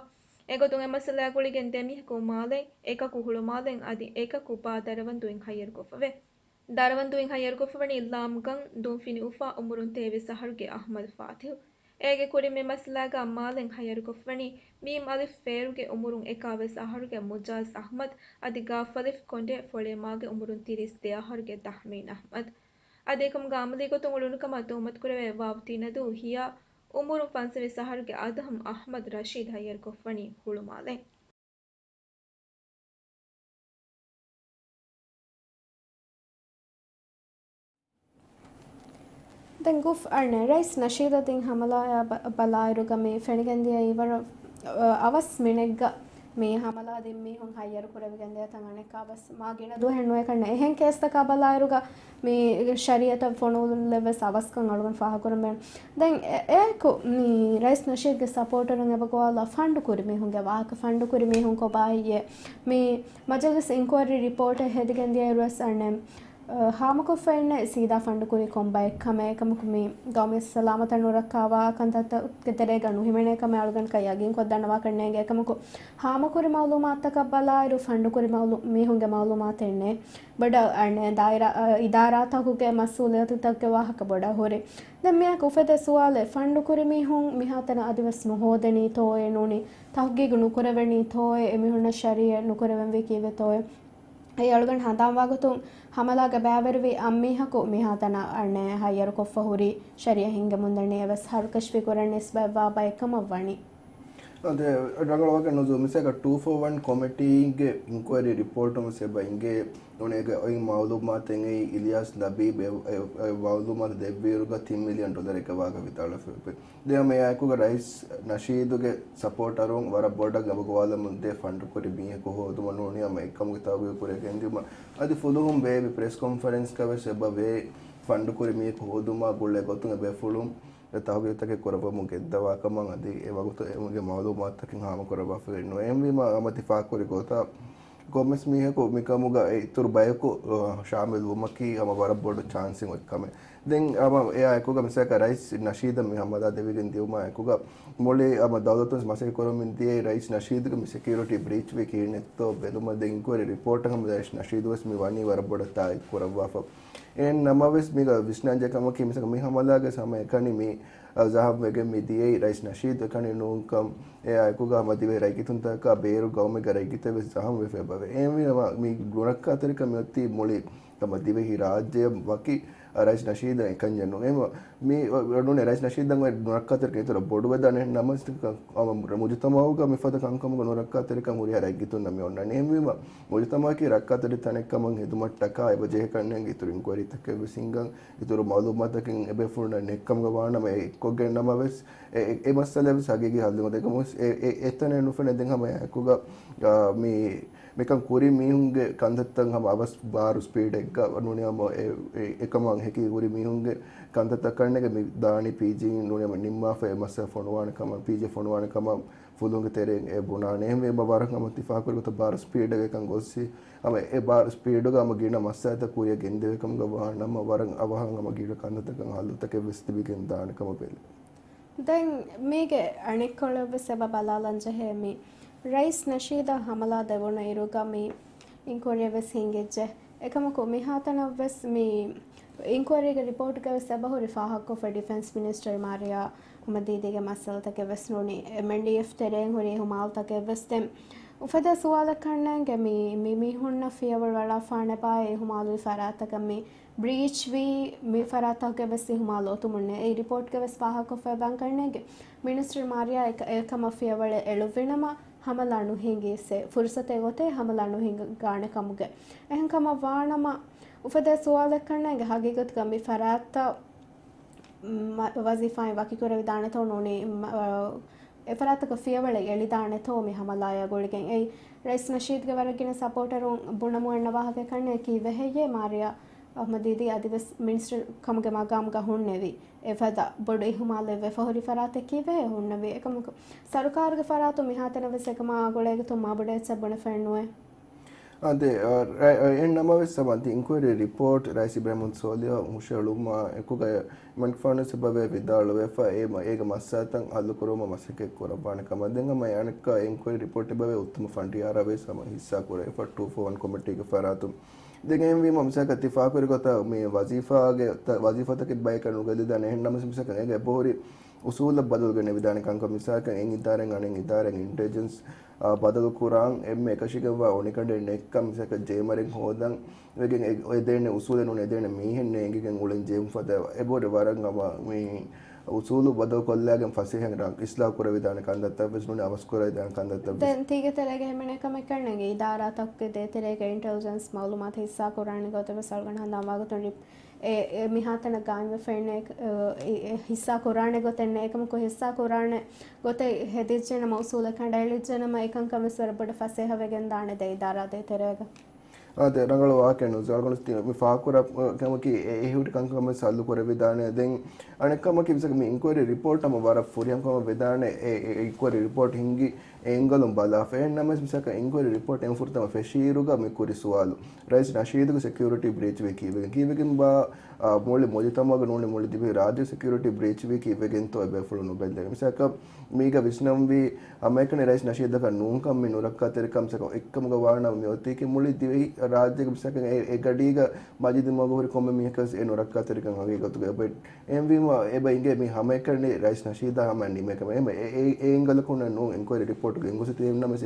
އެގޮތުން އެ މައްސަލާ ގުޅިގެން ދެމީހަކު މާލެ އެކަކު ހުޅުމާލެ އަދި އެކަކު ބާ ދަރަވަންދުއިން ހައްޔަރުކޮށްފަވޭ. ދަރަވަންދުއިން ހައްޔަރުކޮށްފަވަނީ ލާމްގަން ދުންފިނި އުފާ އުމުރުން ތޭވީސް އަހަރުގެ އަހްމަދު ފާތިހު. އޭގެ ކުރިން މި މައްސަލާގަ މާލެ ހައްޔަރުކޮށްފަވަނީ މީމް އަލިފް ފޭރުގެ އުމުރުން އެކާވީސް އަހަރުގެ މުޖާޒް އަހްމަދު އަދި ގާފު އަލިފް ކޮނޑެ ފޮޅޭމާގެ އުމުރުން ތިރީސް ދެ އަހަރުގެ ތަހްމީން އަހްމަދު. އަދި އެކަމުގަ އަމަލީ ގޮތުން އުޅުނުކަމަށް ތުހުމަތުކުރެވޭ ވާވު ތިނަދޫ ހިޔާ އުމުރުން ފަންސަވީސް އަހަރުގެ އަދުހަމް އަހްމަދު ރަޝީދު ހައްޔަރުކޮށްފަވަނީ ހުޅުމާލެ. ދެން ގުފް އަނެއް ރައީސް ނަޝީދަށް ދިން ހަމަލާއާ ބަ-، ބަލާއިރުގަ މި ފެނިގެންދިޔަ އިވަރަށް، އަ، އަވަސް މިނެއްގަ މި ހަމަލާ ދިން މީހުން ހައްޔަރު ކުރެވިގެންދިޔަ ތަން އަނެއްކާވެސް މާ ގިނަ ދުވަހެއް ނުވޭ ކަންނޭ. އެހެން ކޭސްތަކާ ބަލާއިރުގަ މި ޝަރީއަތަށް ފޮނުވުމުން ވެސް އަވަސްކަން އަޅުގަނޑު ފާހަގަކުރަން ބޭނުން. ދެން އެ-، އެއާއެކު މި ރައީސް ނަޝީދުގެ ސަޕޯޓަރުން އެބަގޮވާލާ ފަންޑު ކުރި މީހުންގެ ވާހަކަ، ފަންޑު ކުރި މީހުން ކޮބާ ހެއްޔޭ؟ މި މަޖިލިސް އިންކުއަރީ ރިޕޯޓެއް ހެދިގެން ދިޔައިރު ވެސް އަންނަ އަ، ހާމަކޮށްފަ އިންނަ ސީދާ ފަންޑު ކުރީ ކޮންބައެއް ކަމެއް. އެކަމަކު މި ގައުމީ ސަލާމަތަށް ނުރައްކާވާ ކަންތައްތަކުގެ ތެރޭގަ ނުހިމެނޭ ކަމެއް އަޅުގަނޑަކަށް ޔަގީންކޮށްދަންނަވާކަށް ނޭނގެ. އެކަމަކު ހާމަކުރި މައުލޫމާތުތަކަށް ބަލާއިރު ފަންޑު ކުރި މައުލޫ-، މީހުންގެ މައުލޫމާތެއް ނެތް. ބޮޑަށް އަނެއް ދާއިރާ-، އަ، އިދާރާތަކުގެ މަސްއޫލިއްޔަތުތަކުގެ ވާހަކަ ބޮޑަށް ހުރި. ދެން މިއާއެކު އުފެދޭ ސުވާލެއް، ފަންޑު ކުރި މީހުން މިހާތަނަށް އަދިވެސް ނުހޯދެނީތޯއޭ ނޫނީ ތަހުގީގު ނުކުރެވެނީތޯއޭ އެމީހުންނަށް ޝަރީއަތް ނުކުރެވެންވީ ކީއްވެތޯއޭ؟ އެއީ އަޅުގަނޑު ހަނދާންވާގޮތުން ހަމަލާގަ ބައިވެރިވި އަށް މީހަކު މިހާތަނަށް އަނެއް ހައްޔަރުކޮށްފަ ހުރީ ޝަރީއަތް ހިންގެމުންދަނީ އެވެސް ހަރުކަށިފި ކުރަން ނިސްބަތްވާ ބައެއް ކަމަށް ވަނީ. އަދި ރަނގަޅުވާގެން ނުޒޫ މިސާލަކަށް ޓޫ ފޯ ވަން ކޮމިޓީގެ އިންކުއަރީ ރިޕޯޓުން ވެސް އެބަ އިނގޭ ނޫނީ އޭގެ އޮތް މައުލޫމާތެއް އެއީ އިލްޔާސް ލަބީބް އެ، އެ، އެ މައުލޫމާތު ދެއްވިއިރުގަ ތިން މިލިއަން ޑޮލަރެއްގެ ވާހަކަ ވިދާޅުވެފަ އެބަ. ދެން މިއާއެކުގަ ރައީސް ނަޝީދުގެ ސަޕޯޓަރުން ވަރަށް ބޮޑަށް އެބަ ގޮވާލަމުންދޭ ފަންޑު ކުރި މީހަކު ހޯދުމަށް ނޫނީ ހަމަ އެކަމުގެ ތަހުގީގު ކުރިއަށް ގެންދިއުމަށް. އަދި ފުލުހުން ބޭއްވި ޕްރެސް ކޮންފަރެންސްގަ ވެސް އެބަ ވޭ ފަންޑު ކުރި މީހަކު ހޯދުމާ ގުޅޭ ގޮތުން އެބޭފުޅުން ތަހުގީގުތަކެއް ކުރައްވަމުން ގެންދަވާ ކަމަށް އަދި އެ ވަގުތު އެކަމުގެ މައުލޫމާތުތަކެއް ހާމަކުރައްވާފައެއް ނުވޭ. އެހެންވީމަ ހަމަ ތި ފާހަގަކުރި ގޮތަށް ކޮންމެސް މީހަކު މިކަމުގަ އިތުރު ބަޔަކު، އަ، ޝާމިލް ވުމަކީ ހަމަ ވަރަށް ބޮޑު ޗާންސެއް އޮތް ކަމެއް. ދެން ހަމަ އެއާ އެކުގަ މިސާލަކަށް ރައީސް ނަޝީދަށް މި ހަމަލާ ދެވިގެން ދިޔުމާ އެކުގަ މުޅި ހަމަ ދައުލަތުން މަސައްކަތް ކުރަމުން ދިޔައީ ރައީސް ނަޝީދުގެ މި ސެކިއުރިޓީ ބްރީޗް ވީ ކިހިނެއްތޯ ބެލުމަށް. ދެން އިންކުއަރީ ރިޕޯޓަށް ހަމަ ރައީސް ނަޝީދު ވެސް މި ވަނީ ވަރަށް ބޮޑަށް ތާއީދު ކުރައްވާފަ. އެހެން ނަމަވެސް މީގަ ވިސްނާންޖެހޭ ކަމަކީ މިސާލަކަށް މި ހަމަލާގަ ހަމަ އެކަނި މި ޒަހަމް ވެގެން މި ދިޔައީ ރައީސް ނަޝީދު އެކަނި ނޫންކަން. އެއާ އެކުގަ ހަމަ ދިވެހި ރައްޔިތުންތަކާ ބޭރު ގައުމެއްގެ ރައްޔިތެއް ވެސް ޒަހަމް ވެފަ އެބަވޭ. އެހެންވީމަ މި ނުރައްކާތެރިކަން މިއޮތީ މުޅި ހަމަ ދިވެހި ރާއްޖެއަށް ވަކި ރައީސް ނަޝީދަށް އެކަންޏެއް ނޫން. އެހެންވީމަ މި ނޫނީ ރައީސް ނަޝީދަށް އޮތް ނުރައްކާތެރިކަން އިތުރަށް ބޮޑުވެދާނެ. ނަމަވެސް މުޖުތަމައުގަ މިފަދަ ކަންކަމުގަ ނުރައްކާތެރިކަން ހުރިހާ ރައްޔިތުންނަށް މި އޮންނާނެ. އެހެންވީމަ މުޖުތަމައަކީ ރައްކާތެރި ތަނެއް ކަމަށް ހެދުމަށްޓަކާ އެބަ ޖެހޭ ކަންނޭނގެ އިތުރު އިންކުއަރީތަކެއް ވެސް ހިންގަން، އިތުރު މައުލޫމާތަކެއް އެބޭފުޅުންނަށް ނެއްކަމުގަ ވާނަމަ އެ އެއްކޮށްގެން ނަމަވެސް އެ، އެ، އެ މައްސަލައެއް ވެސް ހަގީގީ ހައްލެއް އޮތޭ. އެކަމަށް ވެސް އެ، އެ، އެތަނެއް ނުފެނޭ. ދެން ހަމަ އެކުގަ، އާ، މި، މިކަން ކުރި މީހުންގެ ކަންތައްތައް ހަމަ އަވަސް ބާރު ސްޕީޑެއްގަ ނޫނީ ހަމަ އެ، އެ، އެކަމަށް ހެކި ކުރި މީހުންގެ ކަންތައްތައް ކަންނޭނގެ މި ދާނީ ޕީޖީ ނޫނީ ހަމަ ނިންމާފަ އެ މައްސަލަ ފޮނުވާނެ ކަމަށް، ޕީޖީ ފޮނުވާނެ ކަމަށް ފުލުހުންގެ ތެރެއިން އެ ބުނާނެ. އެހެންވީމަ ވަރަށް ހަމަ ތި ފާހަގަކުރި ގޮތަށް ބާރު ސްޕީޑެއްގަ އެކަން ގޮއްސި. ހަމަ އެ ބާރު ސްޕީޑުގަ ހަމަ ގިނަ މައްސަލަތައް ކުރިއަށް ގެންދެވޭ ކަމުގަ ވާނަމަ ވަރަށް އަވަހަށް ހަމަ ގިނަ ކަންތައްތަކަށް ހައްލުތަކެއް ވެސް ތިބިގެން ދާނެ ކަމަށް ބެލެވޭ. ދެން މީގެ އަނެއްކޮޅެއް ވެސް އެބަ ބަލާލަން ޖެހޭ މި ރައީސް ނަޝީދަށް ހަމަލާ ދެވުނު އިރުގަ މި އިންކުއަރީއެއް ވެސް ހިނގިއްޖެ. އެކަމަކު މިހާތަނަށް ވެސް މި އިންކުއަރީގެ ރިޕޯޓްގަ ވެސް އެބަހުރި ފާހަގަކޮށްފަ ޑިފެންސް މިނިސްޓަރ މާރިޔާ އަހްމަދީދީގެ މައްސަލަތަކެއް ވެސް ނޫނީ އެމްއެންޑީއެފް ތެރެއިން ހުރި އިހުމާލުތަކެއް ވެސް. ދެން އުފެދޭ ސުވާލަކަށް ނޭނގެ މި، މި މީހުންނަށް ފިޔަވަޅު އަޅާފާނެބާ އެ އިހުމާލުވި ފަރާތްތަކަށް މި ބްރީޗް ވީ މި ފަރާތްތަކުގެ ވެސް އިހުމާލު އޮތުމުންނޭ. އެ ރިޕޯޓްގެ ވެސް ފާހަގަކޮށްފަ އެބަ އަންގަންނޭނގެ މިނިސްޓަރ މާރިޔާ އެ، އެކަމަށް ފިޔަވަޅެއް އެޅުއްވިނަމަ ހަމަލާ ނުހިނގީސް އެ ފުރުސަތެއް އޮތޭ ހަމަލާ ނުހިނގާނެ ކަމުގެ. އެހެން ކަމަށް ވާނަމަ އުފެދޭ ސުވާލަކަށް ނޭނގެ ހަގީގަތުގަ މި ފަރާތްތައް މަ-، ވަޒީފާއިން ވަކިކުރެވިދާނެތޯ ނޫނީ މަ-، އެ ފަރާތަކަށް ފިޔަވަޅެއް އެޅިދާނެތޯ މި ހަމަލާޔާ ގުޅިގެން. އެއީ ރައީސް ނަޝީދުގެ ވަރަށް ގިނަ ސަޕޯޓަރުން ބުނަމުން އަންނަ ވާހަކައެއް ކަންނޭ ކީއްވެ ހެއްޔޭ މާރިޔާ އަހްމަދީދީ އަދިވެސް މިނިސްޓަރ ކަމުގެ މަގާމުގަ ހުންނެވި. އެފަދަ ބޮޑު އިހުމާލެއް ވެފަ ހުރި ފަރާތެއް ކީއްވެހޭ ހުންނެވީ؟ އެކަމަކު، ސަރުކާރުގެ ފަރާތުން މިހާތަނަށް ވެސް އެކަމާ ގުޅޭގޮތުން މާބޮޑު އެއްޗެއް ބުނެފައެއް ނުވޭ. އާދެ، އަ، ރައި-، އެހެން ނަމަވެސް ސަމަންތި އިންކުއަރީ ރިޕޯޓް ރައީސް އިބްރާހިމް ސޯލިހު ހުށަހެޅުމާ އެކުގަ މަނިކުފާނު ސަބަބެ ވިދާޅުވެފަ، އޭ މަ-، އޭގެ މައްސަލަތައް ހައްލު ކުރުމަށް މަސައްކަތް ކުރައްވާނެ ކަމަށް. ދެން ހަމަ އަނެއްކާ އިންކުއަރީ ރިޕޯޓް އެބަވޭ އުއްތުމަށް ފަނޑިޔާރާ ވެސް ހަމަ ހިއްސާ ކުރެވިފަ ޓޫ ފޯ ވަން ކޮމިޓީގެ ފަރާތުން. ދެން އެހެންވީމަ މިސާލަކަށް ތި ފާކުރި ގޮތަށް މި ވަޒީފާގެ، ތަ-، ވަޒީފާތަކެއް ބަޔަކަށް ނުގެންދާނެ. އެހެން ނަމަވެސް މިސާލަކަށް އޭގެ އެބަހުރި އުސޫލަށް ބަދަލު ގެނެވިދާނެ ކަންކަން. މިސާލަކަށް އެއް އިދާރައިން އަނެއް އިދާރައަށް އިންޓެލިޖެންސް އާ، ބަދަލު ކުރާން އެންމެ އެކަށީގެންވާ އޮނިކަނޑެއް ނެތްކަން މިސާލަކަށް ޖޭމަރެއް ހޯދަން ވެގެން އެ-، އެދޭނެ އުސޫލެއް ނޫން އެދޭނެ މީހެއް ނޭނގިގެން އުޅެން ޖެހުން ފަދަ އެބަހުރި ވަރަށް ހަމަ މި އުސޫލު ބަދަލު ކޮށްލާގެން ފަސޭހަ ރަނގަޅަށް އިސްލާހު ކުރެވިދާނެ ކަންތައްތައް ވެސް ނޫނީ އަވަސް ކުރެވިދާނެ ކަންތައްތައް ވެސް. ދެން ތީގެ ތެރޭގަ ހިމެނޭ ކަމެއް ކަންނޭނގެ އިދާރާތަކުގެ ދޭތެރޭގަ އިންޓެލިޖެންސް މައުލޫމާތު ހިއްސާ ކުރާނެ ގޮތެއް ވެސް އަޅުގަނޑު ހަނދާންވާގޮތުން ރިޕް-، އެ، އެ މިހާތަނަށް ގާއިމްވެފައިންނޭ، އެ، އެ، ހިއްސާ ކުރާނެ ގޮތެއް ނޭ. އެކަމަކު ހިއްސާ ކުރާނެ ގޮތެއް ހެދިއްޖެނަމަ، އުސޫލެއް ކަނޑައެޅިއްޖެނަމަ، އެކަންކަން ވެސް ވަރަށް ބޮޑަށް ފަސޭހަވެގެން ދާނެ ދެ އިދާރާ ދޭތެރޭގަ. އާދެ، ރަނގަޅު ވާހަކައެއް ނުޒު. އަޅުގަނޑު މި ފާހަގަކުރާ ކަމަކީ އެ، އެ ހުރި ކަންކަމެއް ސައްލު ކުރެވިދާނެ. ދެން އަނެއް ކަމަކީ މިސާލަކަށް މި އިންކުއަރީ ރިޕޯޓް ހަމަ ވަރަށް ފުރިހަމަކަމަށް ވެދާނެ. އެ، އެ، އެ އިންކުއަރީ ރިޕޯޓް ހިންގި އެ އެންގަލުން ބަލާފަ. އެހެން ނަމަވެސް މިސާލަކަށް އިންކުއަރީ ރިޕޯޓް އެން ފުރަތަމަ ފެށިއިރުގަ މި ކުރި ސުވާލު. ރައީސް ނަޝީދުގެ ސެކިއުރިޓީ ބްރީޗް ވީ ކީއްވެގެން؟ ކީއްވެގެން ބާ، އާ، މުޅި މުޖުތަމަޢުގަ ނޫނީ މުޅި ދިވެހި ރާއްޖެ ސެކިއުރިޓީ ބްރީޗް ވީ ކީއްވެގެންތޯ އެބޭފުޅުން ނުބެންދެނީ. މިސާލަކަށް މީގަ ވިސްނަންވީ ހަމައެކަނި ރައީސް ނަޝީދަކަށް ނޫންކަން މި ނުރައްކާތެރިކަން. މިސާލަކަށް އެއްކަމުގަ ވާނަމަ މި އޮތީކީ މުޅި ދިވެހި ރާއްޖޭގެ މިސާލަކަށް އެ، އެ ގަޑީގަ މަޖިލިސް މަގު ހުރި ކޮންމެ މީހަކަސް އެ ނުރައްކާތެރިކަން ހަގީގަތުގަ އެބަ އެހެންވީމަ، އެބަ އިނގޭ މި ހަމައެކަނި ރައީސް ނަޝީދާ ހަމަ ނިމޭ ކަމެއް. އެ، އެ، އެ އެންގަލަކުން ނޫން އިންކުއަރީ ރިޕޯޓް ގެންގޮސް ތި ނަމަވެސް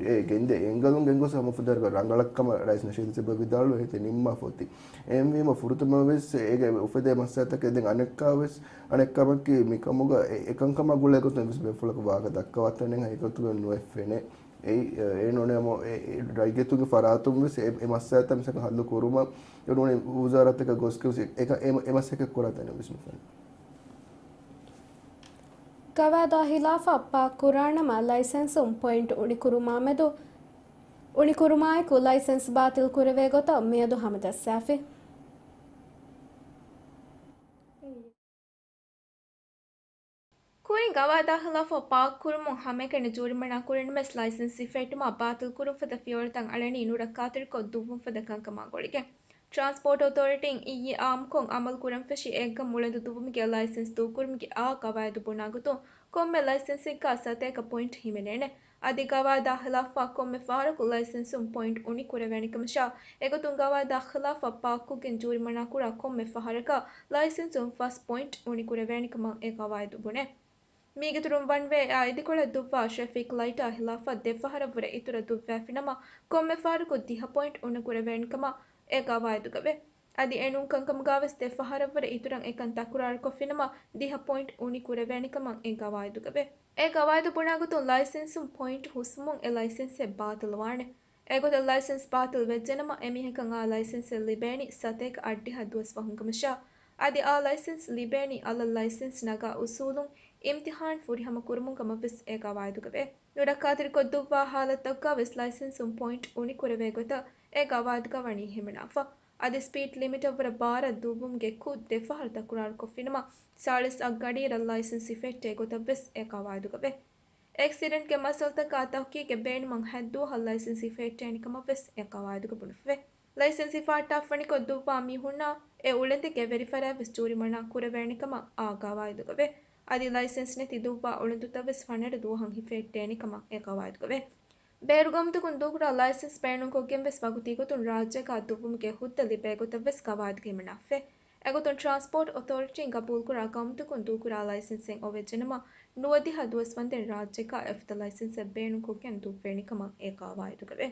އެ ގެންދޭ އެންގަލުން ގެންގޮސް ހަމަ ފުދޭ ވަރަށް ރަނގަޅަށް ކަމަށް ރައީސް ނަޝީދު ތިބަ ވިދާޅުވެ ހިތި ނިންމާފަ އޮތީ. އެހެންވީމަ ފުރަތަމަވެސް އޭގެ އުފެދޭ މައްސަލަތަކެއް ދެން އަނެއްކާވެސް، އަނެއްކަމަކީ މިކަމުގަ އެ، އެކަންކަމާ ގުޅޭ ގޮތުން ވެސް ބޭފުޅަކު ވާހަކަ ދައްކަވާތަނެއް ހަގީގަތުގަ ނުއެއް ފެނޭ. އެއީ، އެ، އެ ނޫނޭ ހަމަ އެ، އެ ރައްޔިތުންގެ ފަރާތުން ވެސް އެ، އެ މައްސަލަތައް މިސާލަކަށް ހައްލު ކުރުމަށް އެ ނޫނީ ވުޒާރާތަކަށް ގޮސްގެން ވެސް އެ، އެ، އެ މަސައްކަތް ކުރާތަނެއް ވެސް ނުފެނޭ. ގަވާއިދާ ހިލާފަށް ޕާކް ކުރާނަމަ ލައިސެންސުން ޕޮއިންޓް އުނިކުރުމާމެދު، އުނިކުރުމާއެކު ލައިސެންސް ބާތިލް ކުރެވޭ ގޮތަށް މިއަދު ހަމަޖައްސާފި. ކުރިން ގަވާއިދާ ހިލާފަށް ޕާކް ކުރުމުން ހަމައެކަނި ޖޫރިމަނާ ކުރިން ވެސް ލައިސެންސް ހިފެހެއްޓުމާ ބާތިލް ކުރުން ފަދަ ފިޔަވަޅުތައް އަޅަނީ ނުރައްކާތެރިކޮށް ދުއްވުން ފަދަ ކަންކަމާ ގުޅިގެން. ޓްރާންސްޕޯޓް އޮތޯރިޓީން އިއްޔެ އާއްމުކޮށް އަމަލު ކުރަން ފެށި އެއްގަމް އުޅަނދު ދުއްވުމުގެ ލައިސެންސް ދޫކުރުމުގެ އާ ގަވާއިދު ބުނާގޮތުން ކޮންމެ ލައިސެންސެއްގަ ސަތޭކަ ޕޮއިންޓް ހިމެނޭނެ. އަދި ގަވާއިދާ ހިލާފަށް ކޮންމެ ފަހަރަކު ލައިސެންސުން ޕޮއިންޓް އުނި ކުރެވޭނެ ކަމަށާ، އެގޮތުން ގަވާއިދާ ހިލާފަށް ޕާކްކޮށްގެން ޖޫރިމަނާ ކުރާ ކޮންމެ ފަހަރަކަށް ލައިސެންސުން ފަސް ޕޮއިންޓް އުނި ކުރެވޭނެ ކަމަށް އެ ގަވާއިދު ބުނޭ. މީގެ އިތުރުން ވަން ވޭ އާ އިދިކޮޅަށް ދުއްވާ ޓްރެފިކް ލައިޓާ ހިލާފަށް ދެ ފަހަރަށްވުރެ އިތުރަށް ދުއްވާފިނަމަ، ކޮންމެ ފަހަރަކު ދިހަ ޕޮއިންޓް އުނި ކުރެވޭނެ ކަމަށް އެ ގަވާއިދުގަވޭ. އަދި އެނޫން ކަންކަމުގަވެސް ދެ ފަހަރަށްވުރެ އިތުރަށް އެކަން ތަކުރާރުކޮށްފިނަމަ، ދިހަ ޕޮއިންޓް އުނި ކުރެވޭނެ ކަމަށް އެ ގަވާއިދުގަވޭ. އެ ގަވާއިދު ބުނާގޮތުން ލައިސެންސުން ޕޮއިންޓް ހުސްވުމުން އެ ލައިސެންސެއް ބާތިލްވާނެ. އެގޮތަށް ލައިސެންސް ބާތިލް ވެއްޖެނަމަ، އެމީހަކަށް އާ ލައިސެންސެއް ލިބޭނީ ސަތޭކަ އަށްޑިހަ ދުވަސް ވަހުން ކަމަށާ، އަދި އާ ލައިސެންސް ލިބޭނީ އަލަށް ލައިސެންސް ނަގާ އުސޫލުން އިމްތިހާން ފުރިހަމަ ކުރުމުން ކަމަށްވެސް އެ ގަވާއިދުގަވޭ. ނުރައްކާތެރިކޮށްދުއްވާ ހާލަތްތަކުގަވެސް ލައިސެންސުން ޕޮއިންޓް އުނި ކުރެވޭ ގޮތަށް އެ ގަވާއިދުގަ ވަނީ ހިމަނާފަ. އަދި ސްޕީޑް ލިމިޓަށްވުރެ ބާރަށް ދުއްވުމުގެ ކުށް ދެ ފަހަރު ތަކުރާރުކޮށްފިނަމަ، ސާޅީސް އަށް ގަޑިއިރަށް ލައިސެންސް ހިފެހެއްޓޭ ގޮތަށްވެސް އެ ގަވާއިދުގަވޭ. އެކްސިޑެންޓްގެ މައްސަލަތަކާ ތަހުޤީޤެއް ބޭނުމަށް ހަތް ދުވަހަށް ލައިސެންސް ހިފެހެއްޓޭނެ ކަމަށްވެސް އެ ގަވާއިދުގަ ބުނެފަވޭ. ލައިސެންސް ހިފަހައްޓާފަނިކޮށް ދުއްވާ މީހުންނާ އެ އުޅެންދެއްގެ ވެރިފަރާތްވެސް ޖޫރިމަނާ ކުރެވޭނެ ކަމަށް އާ ގަވާއިދުގަވޭ. އަދި ލައިސެންސް ނެތި ދުއްވާ އުޅަނދުތައްވެސް ފަނަރަ ދުވަހަށް ހިފެހެއްޓޭނެ ކަމަށް އެ ގަވާއިދުގަވޭ. ބޭރުގައުމުތަކުން ދޫކުރާ ލައިސެންސް ބޭނުންކޮށްގެންވެސް ވަގުތީގޮތުން ރާއްޖޭގަ ދުއްވުމުގެ ހުއްދަ ލިބޭ ގޮތަށްވެސް ގަވާއިދުގަ ހިމަނާފަވޭ. އެގޮތުން ޓްރާންސްޕޯޓް އޮތޯރިޓީން ގަބޫލުކުރާ ގައުމުތަކުން ދޫކުރާ ލައިސެންސެއް އޮވެއްޖެނަމަ، ނުވަދިހަ ދުވަސް ވަންދެން ރާއްޖޭގަ އެފަދަ ލައިސެންސެއް ބޭނުންކޮށްގެން ދުއްވޭނެ ކަމަށް އެ ގަވާއިދުގަވޭ.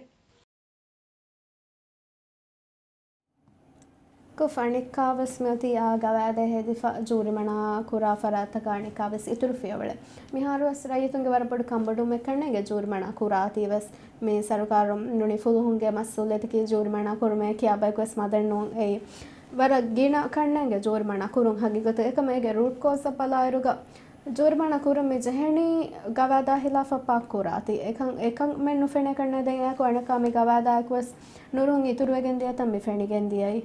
ކުށް އަނެއްކާވެސް މިއޮތީ އާ ގަވާއިދެއް ހެދިފަ ޖޫރިމަނާ ކުރާ ފަރާތްތަކަށް އަނެއްކާވެސް އިތުރު ފިޔަވަޅެއް. މިހާރުވެސް ރައްޔިތުންގެ ވަރަށް ބޮޑު ކަންބޮޑުވުމެއް ކަންނޭނގެ ޖޫރިމަނާ ކުރާތީވެސް. މި ސަރުކާރުން ނޫނީ ފުލުހުން ގެ މަސްއޫލިއްޔަތަކީ ޖޫރިމަނާ ކުރުމޭ ކިޔާ ބަޔަކުވެސް މަދެއް ނޫން. އެއީ ވަރަށް ގިނަ ކަންނޭނގެ ޖޫރިމަނާ ކުރުން ހަގީގަތު. އެކަމަށް އޭގެ ރޫޓް ކޯސްއަށް ބަލާއިރުގަ ޖޫރިމަނާ ކުރަން މި ޖެހެނީ ގަވާއިދާ ހިލާފަށް ޕާކް ކުރާތީ. އެކަން، އެކަމެއް ނުފެނޭ ކަންނޭ. ދެން އެއާއެކު އަނެއްކާ މި ގަވާއިދާއެކުވެސް ނުރުހުން އިތުރުވެގެން ދިޔަތަން މި ފެނިގެން ދިޔައީ.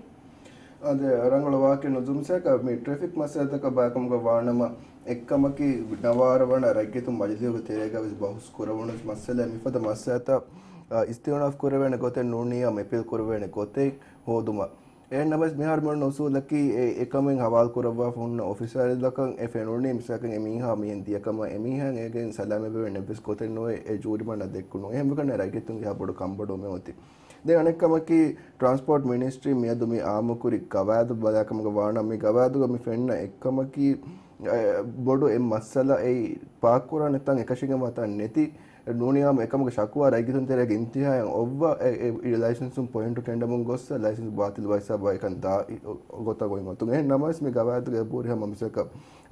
އާދެ، ރަނގަޅު ވާހަކައެއް ނުޒު. މިސާލަކަށް މި ޓްރެފިކް މައްސަލަތަކަށް ބައިކަމުގަ ވާނަމަ، އެއްކަމަކީ ނަވާރަ ވަނަ ރައްޔިތުން މަޖިލީހުގެ ތެރޭގަ ވެސް ބަހުސް ކުރެވުނު މައްސަލައެއް. މިފަދަ މައްސަލަތައް އާ، އިސްތިއުނާފް ކުރެވޭނެ ގޮތެއް ނޫނީ، އާ، އެޕީލް ކުރެވޭނެ ގޮތެއް ހޯދުމަށް. އެހެން ނަމަވެސް މިހާރު މިއޮންނަ އުސޫލަކީ އެ، އެކަމެއް ހަވާލު ކުރައްވާފަ ހުންނަ އޮފިސަރު ލަކަށް އެ ފެނުނީ މިސާލަކަށް އެ މީހާ މިހެން ދިޔަ ކަމަށް، އެ މީހާއަށް އޭގެން ސަލާމަތްވެވޭނެ އެއްވެސް ގޮތެއް ނުވޭ އެ ޖޫރިމަންނަށް ދެއްކުނު. އެހެންވެގަންނަ ރައްޔިތުންގެ އެހާ ބޮޑު ކަންބޮޑުވުމެއް އޮތީ. ދެން އަނެއް ކަމަކީ ޓްރާންސްޕޯޓް މިނިސްޓްރީ މިއަދު މި އާއްމުކުރި ގަވާއިދު ބަލާކަމުގަ ވާނަމަ، މި ގަވާއިދުގަ މި ފެންނަ އެއްކަމަކީ، އެ، ބޮޑު އެއް މައްސަލައެއް ޕާކްކުރާނެ ތަން އެކަށީގެންވާ ތަން ނެތި. ނޫނީ އާއްމު އެކަމުގެ ޝަކުވާ ރައްޔިތުން ތެރޭގެ އިންތިހާއަށް އޮއްވާ އެ، އެ، އެ ލައިސަންސުން ޕޮއިންޓު ކެނޑަމުން ގޮއްސަ ލައިސަންސް ބާތިލްވާ ހިސާބާ އެކަން ދާ އި، އޮ، ގޮތަށް އޮތް ގޮތުން. އެހެން ނަމަވެސް މި ގަވާއިދުގެ އެބަހުރި ހަމަ މިސަކަށް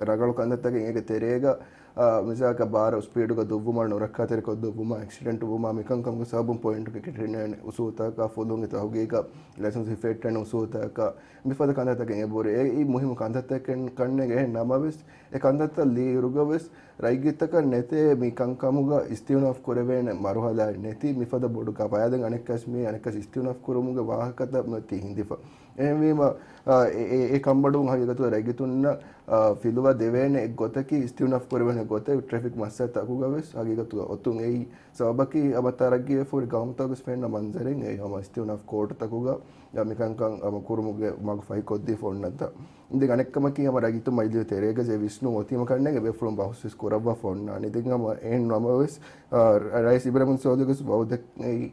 ރަނގަޅު ކަންތައްތަކެއް އޭގެ ތެރޭގަ، އާ، މިސާލަކަށް ބާރަށް ސްޕީޑުގަ ދުއްވުމާ، ނުރައްކާތެރިކޮށް ދުއްވުމާ، އެކްސިޑެންޓް ވުމާ، މިކަންކަމުގެ ސަބަބުން ޕޮއިންޓު ކެކިޓެން އުސޫލުތަކާ، ފުލުހުންގެ ތަހުގީގަށް ލައިސަންސް ހިފެއްޓޭނެ އުސޫލުތަކާ، މިފަދަ ކަންތައްތަކެއް އެބަހުރި. އެއީ މުހިއްމު ކަންތައްތަކެއް ކަންނޭނގެ. އެހެން ނަމަވެސް، އެ ކަންތައްތައް ލިޔުއިރުގަވެސް ރައްޔިތަކަށް ނެތޭ މި ކަންކަމުގަ އިސްތިއުނާފް ކުރެވޭނެ މަރުހަލާއެއް ނެތި. މިފަދަ ބޮޑު ގަވާއިދެއް އަނެއްކާސް މި އަނެއްކާސް އިސްތިއުނާފް ކުރުމުގެ ވާހަކަތައް މިއޮތީ ހިނދިފަ. އެހެންވީމަ، އާ، އެ، އެ، އެ ކަންބޮޑުވުން ހަގީގަތުގަ ރައްޔިތުންނަށް، އާ، ފިލުވަ ދެވޭނެ އެއްގޮތަކީ އިސްތިއުނާފް ކުރެވޭނެ ގޮތެއް ޓްރެފިކް މައްސަލަތަކުގަވެސް ހަގީގަތުގަ އޮތުން އެއީ. ސަބަބަކީ ހަމަ ތަރައްގީވެފަ ހުރި ގައުމުތަކުގެ ފެންނަ މަންޒަރެއް އެއީ ހަމަ އިސްތިއުނާފް ކޯޓުތަކުގަ މިކަންކަން ހަމަ ކުރުމުގެ މަގު ފަހިކޮށްދީފަ އޮންނަތާ. ދެން އަނެއްކަމަކީ ހަމަ ރައްޔިތުން މަޖިލީހުގެ ތެރޭގަ އެ ވިސްނުން އޮތީމަ ކަންނޭނގެ ބޭފުޅުން ބަހުސް ވެސް ކުރައްވާފަ އޮންނާނީ. ދެން ހަމަ އެހެން ނަމަވެސް، އާ، ރައީސް އިބްރާހިމް ސޯލިހުގެ ވައުދެއް އެއީ،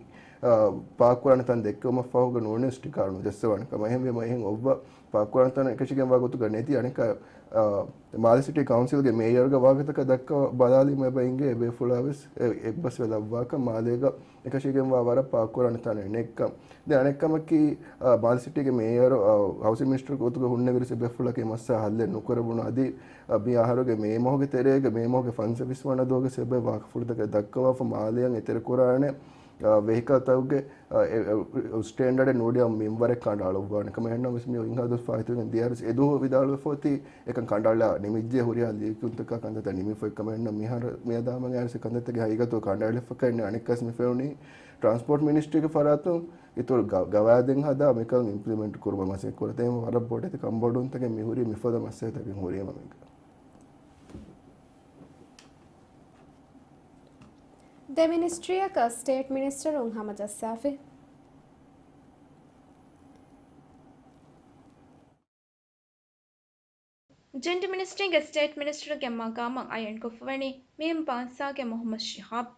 އާ، ޕާކްކުރާނެ ތަން ދެއްކެވުމަށްފަހުގަ ނޫނީސް ޓިކާ ނުޖައްސަވާނެ ކަމަށް. އެހެންވީމަ އެހެން އޮއްވާ ޕާކްކުރާނެ ތަން އެކަށީގެންވާ ގޮތުގަ ނެތި. އަނެއްކާ، އާ، މާލެ ސިޓީ ކައުންސިލްގެ މޭޔަރުގެ ވާހަކަތަކަށް ދައްކާ ބަލާލީމަ އެބަ އިނގޭ އެބޭފުޅާވެސް އެ، އެއްބަސްވެލައްވާކަށް މާލޭގަ އެކަށީގެންވާ ވަރަށް ޕާކްކުރާނެ ތަނެއް ނެތްކަން. ދެން އަނެއްކަމަކީ، އާ، މާލެ ސިޓީގެ މޭޔަރު، އާ، ހައުސިން މިނިސްޓަރ ގޮތުގަ ހުންނެވިރުސް އެބޭފުޅަކީ މައްސަލަ ހައްލެއް ނުކުރެވުނު. އަދި، އާ، މި އަހަރުގެ މޭ މަހުގެ ތެރޭގަ މޭ މަހުގެ ފަންސަވީސް ވަނަ ދުވަހުގެ އެބަ ވާހަކަފުޅުތަކެއް ދައްކަވާފަ މާލެއަށް އެތެރެކުރާނެ، އާ، ވެހިކަލްތަކުގެ، އާ، އެ، އެ، ސްޓޭންޑަޑެއް ނޫނީ މިންވަރެއް ކަނޑައަޅުއްވާނެ ކަމަށް. އެހެންނަމަވެސް މި އިންހާދު ފާހިތުވެގެން ދިޔައިރުސް އެދުވަހު ވިދާޅުވެފަ އޮތީ އެކަން ކަނޑައަޅާ ނިމިއްޖެ ހުރިހާ ލިޔެކިޔުންތަކާ ކަންތައްތައް ނިމިފައި ކަމަށް. އެހެންނަމަ މިހާރު މިއަދާ ހަމަ އައިސް ކަންތައްތަކެއް ހަގީގަތު ކަނޑައެޅިފަ ކަންނޭ. އަނެއްކާސް މި ފެނުނީ ޓްރާންސްޕޯޓް މިނިސްޓްރީގެ ފަރާތުން އިތުރު ގަ-، ގަވާއިދެއް ހަދާ މިކަން އިމްޕްލިމެންޓް ކުރުމަށް މަސައްކަތް ކުރަތޭ. ވަރަށް ބޮޑެތި ކަންބޮޑުވުންތަކެއް މިހުރީ މިފަދަ މައްސަލަތަކެއް ހުރީމަ މިގަ. ދެ މިނިސްޓްރީއަކަށް ސްޓޭޓް މިނިސްޓަރުން ހަމަޖައްސާފި. ޖެންޑަ މިނިސްޓްރީގެ ސްޓޭޓް މިނިސްޓަރުގެ މަގާމަށް އަޔަންކޮށްފަވަނީ މިއިން ބާއްސާގެ މުހައްމަދު ޝިހާބް.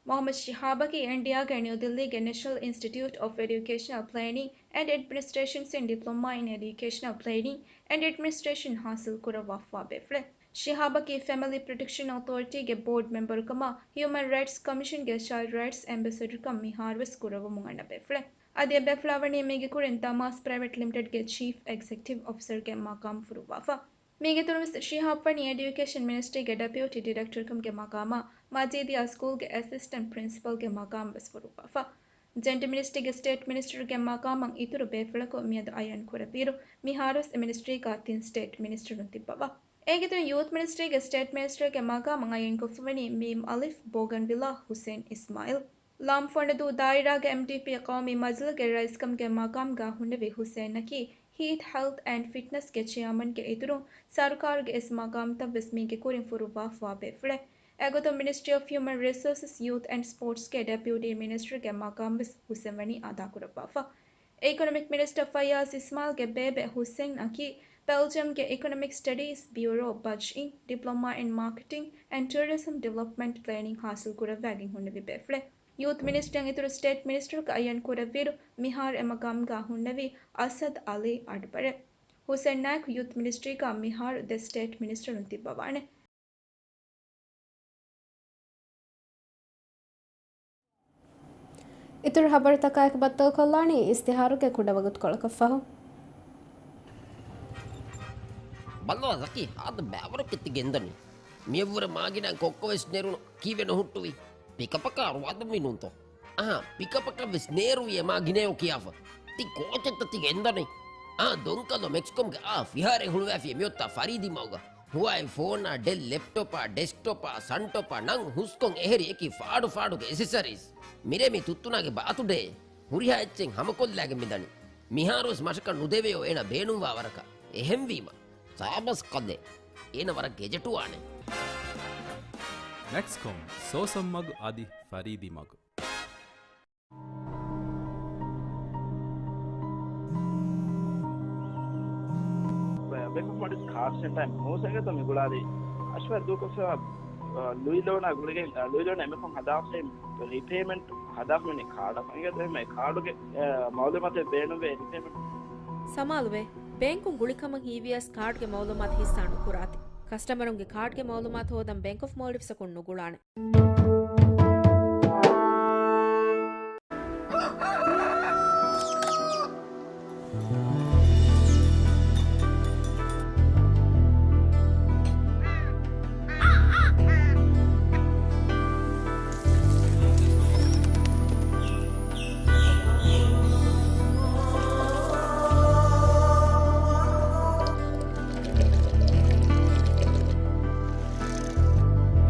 މުހައްމަދު ޝިހާބަކީ އިންޑިއާގެ ނިއުދިއްލީގެ ނެޝަނަލް އިންސްޓިޓިއުޓް އޮފް އެޑިއުކޭޝަނަލް ޕްލޭނިން އެންޑް އެޑްމިނިސްޓްރޭޝަންސް އިން ޑިޕްލޮމާ އިން އެޑިއުކޭޝަނަލް ޕްލޭނިން އެންޑް އެޑްމިނިސްޓްރޭޝަން ހާސިލް ކުރައްވާފަވާ ބޭފުޅެއް. ޝިހާބަކީ ފެމިލީ ޕްރޮޓެކްޝަން އޮތޯރިޓީގެ ބޯޑް މެމްބަރުކަމާ، ހިއުމަން ރައިޓްސް ކޮމިޝަންގެ ޗައިލްޑް ރައިޓްސް އެމްބެސެޑަރކަން މިހާރުވެސް ކުރައްވަމުން އަންނަ ބޭފުޅެއް. އަދި އެބޭފުޅާ ވަނީ މީގެ ކުރިން ދަމާސް ޕްރައިވެޓް ލިމިޓެޑްގެ ޗީފް އެގްޒެކެޓިވް އޮފިސަރގެ މަގާމް ފުރުއްވާފަ. މީގެ އިތުރުންވެސް ޝިހާބް ވަނީ އެޑިއުކޭޝަން މިނިސްޓްރީގެ ޑެޕިއުޓީ ޑިރެކްޓަރކަމުގެ މަގާމާ، މަޖީދިޔާ ސްކޫލްގެ އެސިސްޓެންޓް ޕްރިންސިޕަލްގެ މަގާމް ވެސް ފުރުއްވާފަ. ޖެންޑަ މިނިސްޓްރީގެ ސްޓޭޓް މިނިސްޓަރުގެ މަގާމަށް އިތުރު ބޭފުޅަކު މިއަދު އަޔަން ކުރެއްވިއިރު، މިހާރުވެސް އެ މިނިސްޓްރީގަ ތިން ސްޓޭޓް މިނިސްޓަރުން ތިއްބަވާ. އޭގެ އިތުރުން ޔޫތް މިނިސްޓްރީގެ ސްޓޭޓް މިނިސްޓަރުގެ މަގާމަށް އަޔަންކޮށްފަވަނީ މީމް އަލިފް ބޯގަންވިލާ ހުސެން އިސްމާއިލް. ލާމް ފޮނަދޫ ދާއިރާގެ އެމްޑީޕީ ޤައުމީ މަޖިލީހުގެ ރައީސްކަމުގެ މަގާމްގަ ހުންނެވި ހުސެންއަކީ ހީތް، ހެލްތް އެންޑް ފިޓްނަސްގެ ޗެއާމަންގެ އިތުރުން ސަރުކާރުގެ އިސް މަގާމްތައްވެސް މީގެ ކުރިން ފުރުއްވާފަވާ ބޭފުޅެއް. އެގޮތުން މިނިސްޓްރީ އޮފް ހިއުމަން ރިސޯސަސް، ޔޫތް އެންޑް ސްޕޯޓްސްގެ ޑެޕިއުޓީ މިނިސްޓަރުގެ މަގާމްވެސް ހުސެން ވަނީ އަދާކުރައްވާފަ. އިކޮނޮމިކް މިނިސްޓަރ ފައްޔާޒް އިސްމާއިލްގެ ބޭބެ ހުސެންއަކީ ބެލްޖިއަމްގެ އިކޮނޮމިކް ސްޓަޑީސް ބިއުރޯ، ބަޖްއިން، ޑިޕްލޮމާ އިން މާކެޓިން އެންޑް ޓޫރިޒަމް ޑިވެލޮޕްމަންޓް ޕްލޭނިން ހާސިލް ކުރައްވާގެން ހުންނެވި ބޭފުޅެއް. ޔޫތް މިނިސްޓްރީއަށް އިތުރު ސްޓޭޓް މިނިސްޓަރަކަށް އައްޔަން ކުރެއްވިއިރު، މިހާރު އެ މަގާމްގަ ހުންނެވީ އަސަދް އަލީ އަޑުބަރެއް. ހުސެންއާއެކު ޔޫތް މިނިސްޓްރީގަ މިހާރު ދެ ސްޓޭޓް މިނިސްޓަރުން ތިއްބަވާނެ. އިތުރު ޚަބަރުތަކާއެކު ބައްދަލުކޮށްލާނީ އިސްތިހާރުގެ ކުޑަވަގުތުކޮޅަކަށްފަހު. ބައްލަވާ ޒަކީ، ހާދަ ބައިވަރަކަށް ތި ގެންދަނީ. މިއަށްވުރެ މާގިނައިން ކޮއްކޮވެސް ނެރުނު ކީއްވެ ނުހުއްޓުވީ؟ ޕިކަޕަކާ ރުވާދަންވީ ނޫންތޯ؟ އަހާ، ޕިކަޕަކަށްވެސް ނޭރުވިއޭ މާ ގިނައޯ ކިޔާފަ. ތި ކޯޗެއްތަ ތި ގެންދަނީ؟ އާ، ދޮންކަލޯ މެކްސްކޮމްގެ އާ ފިހާރައެއް ހުޅުވާފިޔޭ މިއޮތްތާ ފަރީދީ މަގުގަ. ހުވާއި ފޯނާ، ޑެލް ލެޕްޓޮޕާ، ޑެސްކްޓޮޕާ، ސަންޓޮޕާ ނަން ހުސްކޮށް އެހެރި އެކި ފާޑު ފާޑުގެ އެސެސަރީސް. މިރޭ މި ތުއްތުނާގެ ބާތުޑޭ. ހުރިހާ އެއްޗެއް ހަމަކޮށްލާގެން މިދަނީ. މިހާރުވެސް މަށަކަށް ނުދެވެޔޯ އޭނަ ބޭނުންވާ ވަރަކަށް. އެހެންވީމަ، ސާބަސް ކަލޭ. އޭނަ ވަރަށް ގެޖެޓުވާނެ. މެކްސްކޮމް، ސޯސަން މަގު އަދި ފަރީދީ މަގު. ބޭންކް އޮފް މޯލްޑިވްސް ކާޑް ސެންޓަރ މޫސަގެ ތަ މިގުޅާލީ އަޝްވާ ދޫކޮށްފަ ލުއި ލޯނާ ގުޅިގެން، ލުއި ލޯނާ އެމެފުން ހަދާފައި ރީޕޭމެންޓް ހަދާފަ މި ކާޑަށް އެނގޭ ދެމެ ކާޑުގެ މައުލޫމާތެއް ބޭނުންވޭ ރީޕޭމެންޓް. ސަމާލުވޭ، ބޭންކުން ގުޅިކަމަށް ހީވިޔަސް ކާޑްގެ މައުލޫމާތު ހިއްސާ ނުކުރާތި. ކަސްޓަމަރުންގެ ކާޑްގެ މައުލޫމާތު ހޯދަން ބޭންކް އޮފް މޯލްޑިވްސަކުން ނުގުޅާނެ.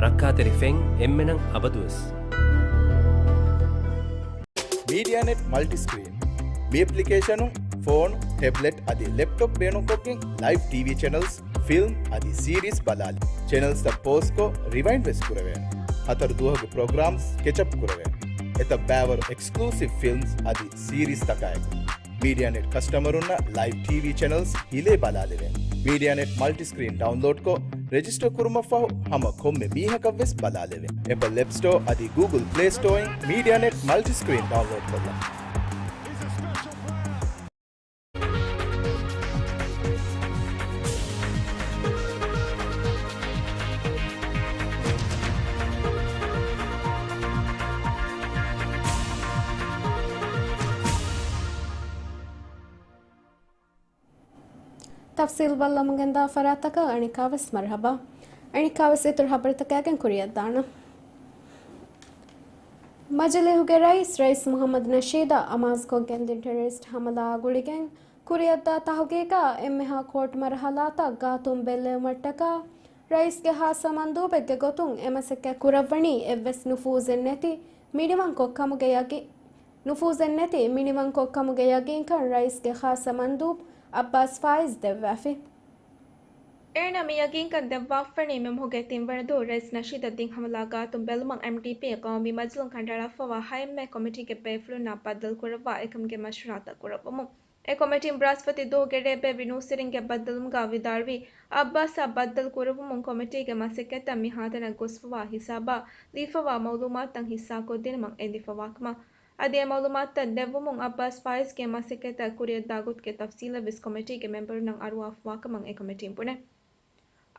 ރައްކާތެރި ފެން އެންމެނަށް އަބަދުވެސް. މީޑިއާނެޓް މަލްޓިސްކްރީން. މި އެޕްލިކޭޝަނުން ފޯނު، ޓެބްލެޓް އަދި ލެޕްޓޮޕް ބޭނުންކޮށްގެން ލައިވް ޓީވީ ޗެނަލްސް، ފިލްމް އަދި ސީރީސް ބަލާލި. ޗެނަލްސްތައް ޕޯޒްކޮށް ރިވައިންޑް ވެސް ކުރެވޭނެ. ހަތަރު ދުވަހުގެ ޕްރޮގްރާމްސް ކެޗަޕް ކުރެވޭނެ. އެތައް ބައިވަރު އެކްސްކްލޫސިވް ފިލްމްސް އަދި ސީރީސްތަކާއެކު. މީޑިއާނެޓް ކަސްޓަމަރުންނަށް ލައިވް ޓީވީ ޗެނަލްސް ހިލޭ ބަލާލެވޭނެ. މީޑިއާނެޓް މަލްޓިސްކްރީން ޑައުންލޯޑްކޮށް، ރެޖިސްޓަރ ކުރުމަށްފަހު ހަމަ ކޮންމެ މީހަކަށްވެސް ބަލާލެވޭނެ. އެޕަލް އެޕް ސްޓޯ އަދި ގޫގުލް ޕްލޭ ސްޓޯއިން މީޑިއާނެޓް މަލްޓިސްކްރީން ޑައުންލޯޑްކޮށްލަން. ތަފްސީލް ބައްލަމުންގެންދާ ފަރާތްތަކަށް އަނެއްކާވެސް މަރުހަބާ. އަނެއްކާވެސް އިތުރު ހަބަރުތަކާގެން ކުރިއަށްދާނަން. މަޖިލީހުގެ ރައީސް، ރައީސް މުހައްމަދު ނަޝީދަށް އަމާޒުކޮށްގެންދިން ޓެރަރިސްޓް ހަމަލާއާ ގުޅިގެން ކުރިއަށްދާ ތަހުގީގާ އެންމެހާ ކޯޓް މަރުހަލާތައް ގާތުން ބެއްލެވުމަށްޓަކާ، ރައީސްގެ ހާއްސަ މަންދޫބެއްގެ ގޮތުން އެ މަސައްކަތް ކުރައްވަނީ އެއްވެސް ނުފޫޒެއް ނެތި މިނިވަންކޮށް ކަމުގެ ޔަގީ-، ނުފޫޒެއް ނެތި މިނިވަންކޮށް ކަމުގެ ޔަގީންކަން ރައީސްގެ ޚާއްޞަ މަންދޫބް އައްބާސް ފާއިޒް ދެއްވާފި. އޭނާ މި ޔަގީންކަން ދެއްވާފަނީ މި މަހުގެ ތިންވަނަ ދުވަހު ރައީސް ނަޝީދަށް ދިން ހަމަލާ ގާތުން ބެލުމަށް އެމްޑީޕީ ގައުމީ މަޖިލުން ކަނޑައަޅާފަވާ ހައެއްމެ ކޮމިޓީގެ ބޭފުޅުންނާ ބައްދަލުކުރައްވާ އެކަމުގެ މަޝްވަރާތައް ކުރައްވަމުން. އެ ކޮމިޓީން ބްރާސްފަތި ދުވަހުގެ ރޭ ބޭއްވި ނޫސްވެރިންގެ ބައްދަލުވުމުގާ ވިދާޅުވީ، އައްބާސްއާ ބައްދަލު ކުރެއްވުމުން ކޮމިޓީގެ މަސައްކަތަށް މިހާތަނަށް ގޮސްފަވާ ހިސާބާ ލިޔެފަވާ މައުލޫމާތުތައް ހިއްސާކޮށްދިނުމަށް އެދިފަވާކަމަށް. އަދި އެ މައުލޫމާތުތައް ދެއްވުމުން އައްބާސް ފާއިޒްގެ މަސައްކަތަށް ކުރިއަށްދާ ގޮތުގެ ތަފްސީލެއްވެސް ކޮމިޓީގެ މެމްބަރުންނަށް އަރުވާފަވާކަމަށް އެ ކޮމިޓީން ބުނޭ.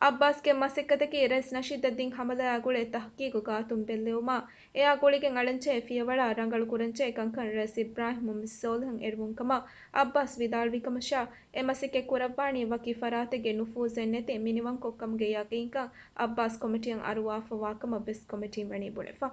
އައްބާސްގެ މަސައްކަތަކީ ރައީސް ނަޝީދަށް ދިން ހަމަލާއާ ގުޅޭ ތަހުގީގު ގާތުން ބެއްލެވުމާ، އެއާ ގުޅިގެން އަޅަންޗޭ ފިޔަވަޅާ ރަނގަޅު ކުރަންޗޭ ކަންކަން ރައީސް އިބްރާހިމް މުހައްމަދު ސޯލިހަށް އެރުވުން ކަމަށް އައްބާސް ވިދާޅުވި ކަމަށާ، އެ މަސައްކަތް ކުރައްވާނީ ވަކި ފަރާތެއްގެ ނުފޫޒެއް ނެތި މިނިވަންކޮށް ކަމުގެ ޔަގީންކަން އައްބާސް ކޮމިޓީއަށް އަރުވާފަވާ ކަމަށް ވެސް ކޮމިޓީން ވަނީ ބުނެފަ.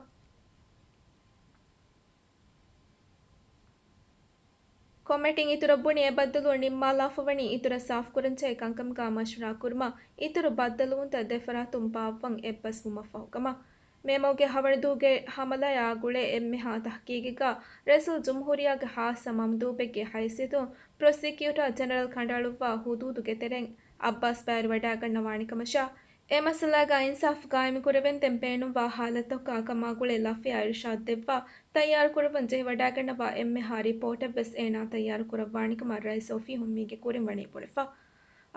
ކޮމިޓީން އިތުރަށް ބުނީ އެ ބައްދަލުވުން ނިންމާލާފަވަނީ އިތުރަށް ސާފުކުރަންޖެހޭ ކަންކަމުގާ މަޝްވަރާ ކުރުމަށް، އިތުރު ބައްދަލުވުންތައް ދެފަރާތުން ބާއްވަން އެއްބަސްވުމަށްފަހު ކަމަށް. މޭމަގުގެ ހަވަނަ ދުވަހުގެ ހަމަލާއާ ގުޅޭ އެންމެހާ ތަހުގީގެއްގާ ރައީސުލްޖުމްހޫރިއްޔާގެ ހާއްސަ މަމްދޫބެއްގެ ހައިސިއްޔަތުން ޕްރޮސިކިއުޓާ ޖެނެރަލް ކަނޑައަޅުއްވާ ހުދޫދުގެ ތެރެއިން އައްބާސް ބައިވެރިވަޑައިގަންނަވާނެ ކަމަށާ، އެ މައްސަލާގާ އިންސާފު ގާއިމުކުރެވެންދެން ބޭނުންވާ ހާލަތުތަކާ ކަމާ ގުޅޭ ލަފަޔާ އިރުޝާދު ދެއްވާ، ތައްޔާރުކުރައްވަން ޖެހިވަޑައިގަންނަވާ އެންމެހާ ރިޕޯޓެއްވެސް އޭނާ ތައްޔާރުކުރައްވާނެ ކަމަށް ރައީސް އޮފީހުން މީގެ ކުރިން ވަނީ ބުނެފަ.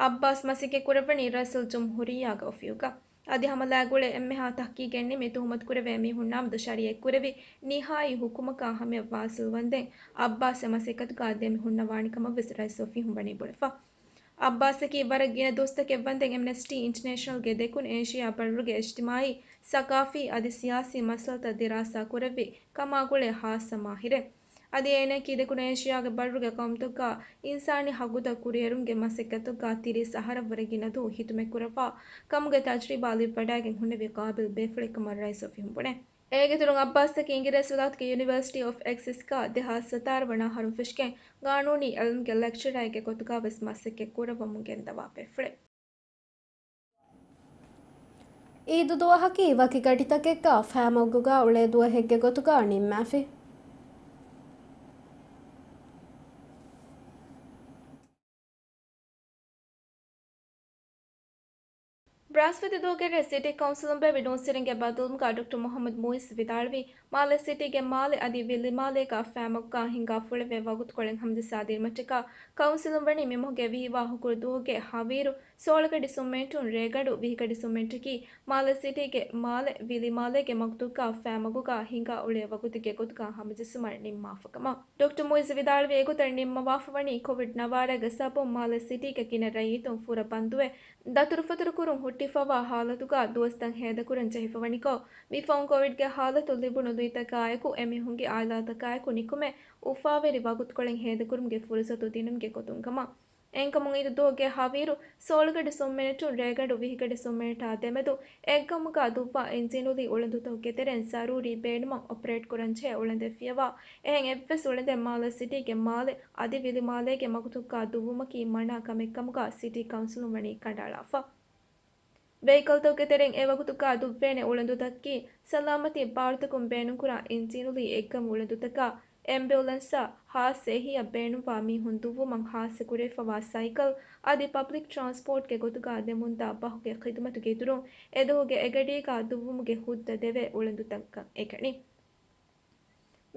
އައްބާސް މަސައްކަތް ކުރައްވަނީ ރައީސުލްޖުމްހޫރިއްޔާގެ އޮފީހުގަ. އަދި ހަމަލާ ގުޅޭ އެންމެހާ ތަހުގީގެއް ނިމި ތުހުމަތު ކުރެވޭ މީހުންނާމެދު ޝަރީއަތް ކުރެވި ނިހާއީ ހުކުމަކާ ހަމަޔަށް ވާސިލްވަންދެން އައްބާސް އެ މަސައްކަތުގާ ދެމި ހުންނަވާނެ ކަމަށް ވެސް ރައީސް އޮފީހުން ވަނީ ބުނެފަ. އައްބާސަކީ ވަރަށް ގިނަ ދުވަސްތަކެއް ވަންދެން އެމްނެސްޓީ އިންޓަނޭޝަނަލްގެ ދެކުނު އޭޝިއާ ބައްރުގެ އިޖްތިމާއީ، ސަގާފީ އަދި ސިޔާސީ މައްސަލަތައް ދިރާސާ ކުރެއްވި ކަމާ ގުޅޭ ހާއްސަ މާހިރެއް. އަދި އޭނައަކީ ދެކުނު އޭޝިއާގެ ބައްރުގެ ޤައުމުތަކުގާ އިންސާނީ ހައްގުތައް ކުރިއެރުމުގެ މަސައްކަތުގާ ތިރީސް އަހަރަށްވުރެ ގިނަ ދުވަހު ޚިދުމަތް ކުރައްވާ ކަމުގެ ތަޖުރިބާ ލިބިވަޑައިގެން ހުންނެވި ޤާބިލް ބޭފުޅެއް ކަމަށް ރައީސް އޮފީހުން ބުނޭ. އޭގެ އިތުރުން އައްބާސްއަކީ އިނގިރޭސިވިލާތުގެ ޔުނިވަރސިޓީ އޮފް އެކްސެސްގާ ދެހާސް ސަތާރަ ވަނަ އަހަރުން ފެށިގެން ގާނޫނީ އިލްމްގެ ލެކްޗަރަރެއްގެ ގޮތުގާ ވެސް މަސައްކަތް ކުރައްވަމުން ގެންދަވާ ބޭފުޅެއް. އީދު ދުވަހަކީ ވަކި ގަޑިތަކެއްގާ ފައިމަގުގާ އުޅޭ ދުވަހެއްގެ ގޮތުގާ ނިންމާފި. ބްރާސްފަތި ދުވަހުގެ ރޭ ސިޓީ ކައުންސިލުން ބޭއްވި ނޫސްވެރިންގެ ބައްދަލުވުމުގާ ޑޮކްޓަރ މުހައްމަދު މުއިއްޒު ވިދާޅުވީ، މާލޭ ސިޓީގެ މާލެ އަދި ވިއްލި މާލޭގާ ފައިމަގުގާ ހިނގާ ފުޅެވޭ ވަގުތުކޮޅެއް ހަމަޖައްސާދިނުމަށްޓަކާ، ކައުންސިލުން ވަނީ މިމަހުގެ ވިހި ވާހަކަ ދުވަހުގެ ހަވީރު ސޯޅަ ގަޑި ސުމެންޓުން ރޭގަނޑު ވިހި ގަޑި ސުމެންޓަކީ މާލެ ސިޓީގެ މާލެ ވިލިމާލޭގެ މަގުތަކާ ފައިމަގުގާ ހިނގާ އުޅޭ ވަގުތުގެ ގޮތުގާ ހަމަޖެއްސުމަށް ނިންމާފަކަމަށް ޑޮކްޓަރ މުއިއްޒު ވިދާޅުވި. އެގޮތަށް ނިންމަވާފަވަނީ ކޮވިޑް ނަވާރައިގެ ސަބަބުން މާލެ ސިޓީގެ ގިނަ ރައްޔިތުން ފުރަ ބަންދުވެ، ދަތުރުފަތުރު ކުރުން ހުއްޓިފަވާ ހާލަތުގާ ދުވަސްތައް ހޭދަކުރަން ޖެހިފަވަނިކޮށް، މިފަހުން ކޮވިޑްގެ ހާލަތު ލިބުނު ލުއިތަކާއެކު، އެމީހުންގެ އާއިލާތަކާއެކު ނިކުމެ، އުފާވެރި ވަގުތުކޮޅެއް ހޭދަކުރުމުގެ ފުރުސަތު ދިނުމުގެ ގޮތުން ކަމަށް. އެހެންކަމުން އީދު ދުވަހުގެ ހަވީރު ސޯޅަ ގަޑި ސުމްމެނެޓުން ރޭގަނޑު ވިހި ގަޑި ސުމްމެނެޓާ ދެމެދު އެއްގަމުގާ ދުއްވާ އިންޖީނުލީ އުޅަނދުތަކުގެ ތެރެއިން ޒަރޫރީ ބޭނުމަށް އޮޕަރޭޓް ކުރަންޖެހޭ އުޅަނދެއް ފިޔަވާ އެހެން އެއްވެސް އުޅަނދެއް މާލެ ސިޓީގެ މާލެ އަދި ވިލިމާލޭގެ މަގުތަކުގާ ދުއްވުމަކީ މަނާ ކަމެއްކަމުގާ ސިޓީ ކައުންސިލުން ވަނީ ކަނޑައަޅާފަ. ވެހިކަލްތަކުގެ ތެރެއިން އެވަގުތުގާ ދުއްވޭނެ އުޅަނދުތަކަކީ، ސަލާމަތީ ބާރުތަކުން ބޭނުންކުރާ އިންޖީނުލީ އެއްގަމު އުޅަނދުތަކާ، އެމްބިއުލެންސާ، ހާއްސަ އެހީއަށް ބޭނުންވާ މީހުން ދުއްވުމަށް ހާއްސަ ކުރެވިފަވާ ސައިކަލް އަދި ޕަބްލިކް ޓްރާންސޕޯޓްގެ ގޮތުގާ ދެމުންދާ ބަހުގެ ޚިދުމަތުގެ އިތުރުން، އެދުވަހުގެ އެގަޑީގާ ދުއްވުމުގެ ހުއްދަ ދެވޭ އުޅަނދުތަކަކަށް އެކަނި.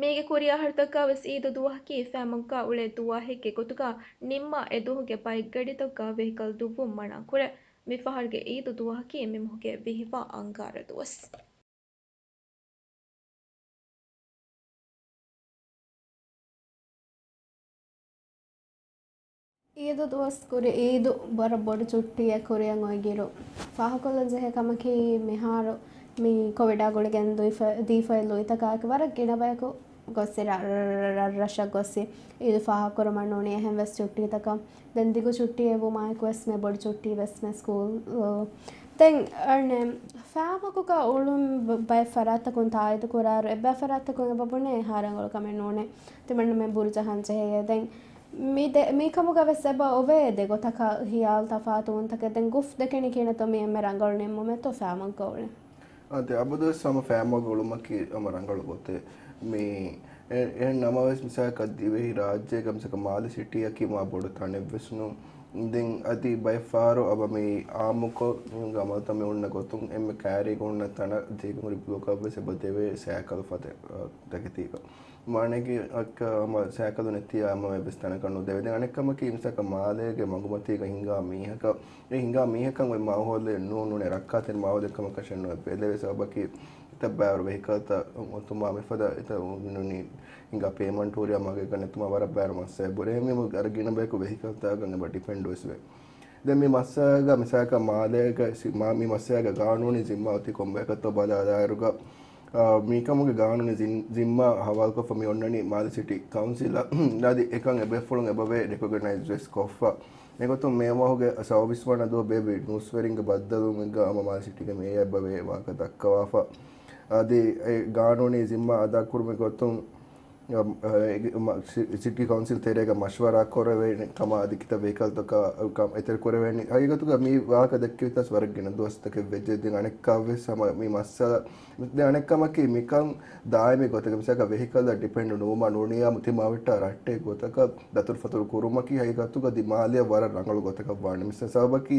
މީގެ ކުރިއަހަރުތަކަށް ވެސް އީދު ދުވަހަކީ ފައިމަގުގާ އުޅޭ ދުވާހެއްގެ ގޮތުގާ ނިންމާ އެދުވަހުގެ ބައެއްގަޑިތަކުގާ ވެހިކަލް ދުއްވުން މަނާކުރޭ. މިފަހަރުގެ އީދު ދުވަހަކީ މިމަހުގެ ވިހި ވާ އަންގާރަ ދުވަސް. އީދު ދުވަސް ކުރި އީދު ވަރަށް ބޮޑު ޗުއްޓީއެއް ކުރިއަށް އޮތް އިރު، ފާހަގަކޮށްލަން ޖެހޭ ކަމަކީ، މިހާރު މި ކޮވިޑާ ގުޅިގެން ދީފަ-، ދީފައި ލުއިތަކާއެކު ވަރަށް ގިނަ ބަޔަކު ގޮއްސި ރަ-، ރަ-، ރަށްރަށަށް ގޮއްސި އީދު ފާހަގަކުރުމަށް ނޫނީ. އެހެން ވެސް ޗުއްޓީތަކަށް ދެން ދިގު ޗުއްޓީއެއް ވުމާއެކު ވެސް މި ބޮޑު ޗުއްޓީ ވެސް މި ސްކޫލް، އަ، ދެން އަނެއް ފައިމަގުގަ އުޅުން ބަ-، ބައެއް ފަރާތްތަކުން ތާއީދު ކުރާއިރު، އެއްބައި ފަރާތްތަކުން އެބަ ބުނޭ އެހާ ރަނގަޅު ކަމެއް ނޫނޭ. ތިމަންނަމެން ބުރު ޖަހަން ޖެހެޔޭ. ދެން މި ދެ-، މިކަމުގަ ވެސް އެބަ އޮވޭ ދެ ގޮތަކަށް ހިޔާލު ތަފާތުވުންތަކެއް. ދެން ގުފް ދެކެނީ ކިހިނެއްތޯ މި އެންމެ ރަނގަޅު ނިންމުމެއްތޯ ފައިމަގުގަ އުޅެން؟ އާދެ، އަބަދުވެސް ހަމަ ފައިމަގު އުޅުމަކީ ހަމަ ރަނގަޅު ގޮތެއް. މި އެ-، އެހެން ނަމަވެސް، މިސާލަކަށް ދިވެހި ރާއްޖޭގަ މިސާލަކަށް މާލެ ސިޓީއަކީ މާ ބޮޑު ތަނެއްވެސް ނޫން. ދެން އަދި ބައެއް ފަހަރު އަބަ މި އާއްމުކޮށް މީހުންގެ އަމަލުތައް މި އޮންނަ ގޮތުން އެންމެ ކައިރީގަ ހުންނަ ތަނަށް ދީގެން ހުރި ބްލޮކަށްވެސް އެބަ ދެވޭ ސައިކަލް ފަދަ، އަ، ތަކެތީގަ. މާނައަކީ އައްކަ ހަމަ ސައިކަލު ނެތިއްޔާ ހަމަ އެއްވެސް ތަނަކަށް ނުދެވޭ. ދެން އަނެއް ކަމަކީ، މިސާލަކަށް މާލޭގެ މަގުމަތީގަ ހިނގާ މީހަކަށް، އެ ހިނގާ މީހަކަށް އޮތް މާހައުލެއް ނޫން، ނޫނޭ ރައްކާތެރި މާހައުލެއް ކަމަކަށެއް ނޫން. އެބަ ބެލެވޭ ސަބަބަކީ، އެތައް ބައިވަރު ވެހިކަލްތައް އޮތުމާ މިފަދަ އެތައް ނޫނީ ހިނގާ ޕޭމަންޓް ހުރިއާ މަގެއްގަ ނެތުމާ ވަރަށް ބައިވަރު މައްސަލައެއް އެބަހުރޭ. އެހެންވީމަ އަރަ ގިނަ ބަޔަކު ވެހިކަލްތަކަށް އެބަ ޑިޕެންޑް ވެސް ވޭ. ދެން މި މައްސަލަގަ މިސާލަކަށް މާލޭގަ ސި-، މާ-، މި މައްސަލަގަ ގާނޫނީ ޒިންމާ އޮތީ ކޮންބަޔަކަށްތޯ ބަލާލާއިރުގަ، އާ، މިކަމުގެ ގާނޫނީ ޒިން-، ޒިންމާ ހަވާލުކޮށްފަ މި އޮންނަނީ މާލެ ސިޓީ ކައުންސިލަށް. އަދި އެކަން އެބޭފުޅުން އެބަވޭ ރެކޮގަނައިޒް ވެސް ކޮށްފަ. އެގޮތުން މި މަހުގެ ސައުވީސް ވަނަ ދުވަހު ބޭއްވި ނޫސްވެރިންގެ ބައްދަލުވުމެއްގަ ހަމަ މާލެ ސިޓީގެ މޭޔަރ އެބަވޭ ވާހަކަ ދައްކަވާފަ. އަދި އެ ގާނޫނީ ޒިންމާ އަދާކުރުމުގެ ގޮތުން އަ، އަ، އެ، މަ-، ސި-، ސިޓީ ކައުންސިލް ތެރޭގަ މަޝްވަރާ ކުރެވޭނެ ކަމާ އަދި ކިތައް ވެހިކަލްތަކާ ކަ-، އެތެރެ ކުރެވޭނެ. ހަގީގަތުގަ މި ވާހަކަ ދެއްކެވިތަސް ވަރަށް ގިނަ ދުވަސްތަކެއް ވެއްޖެ. ދެން އަނެއްކާވެސް ހަމަ މި މައްސަލަ، ދެން އަނެއްކަމަކީ މިކަން ދާއިމީ ގޮތަކަށް މިސާލަކަށް ވެހިކަލްއަށް ޑިޕެންޑް ނުވުމާ ނޫނިއްޔާ ތިމާވެއްޓާ ރައްޓެއް ގޮތަކަށް ދަތުރުފަތުރު ކުރުމަކީ ހަގީގަތުގަ ދިމާލިއަށް ވަރަށް ރަނގަޅު ގޮތަކަށް ވާނެ. މިސާ ސަބަބަކީ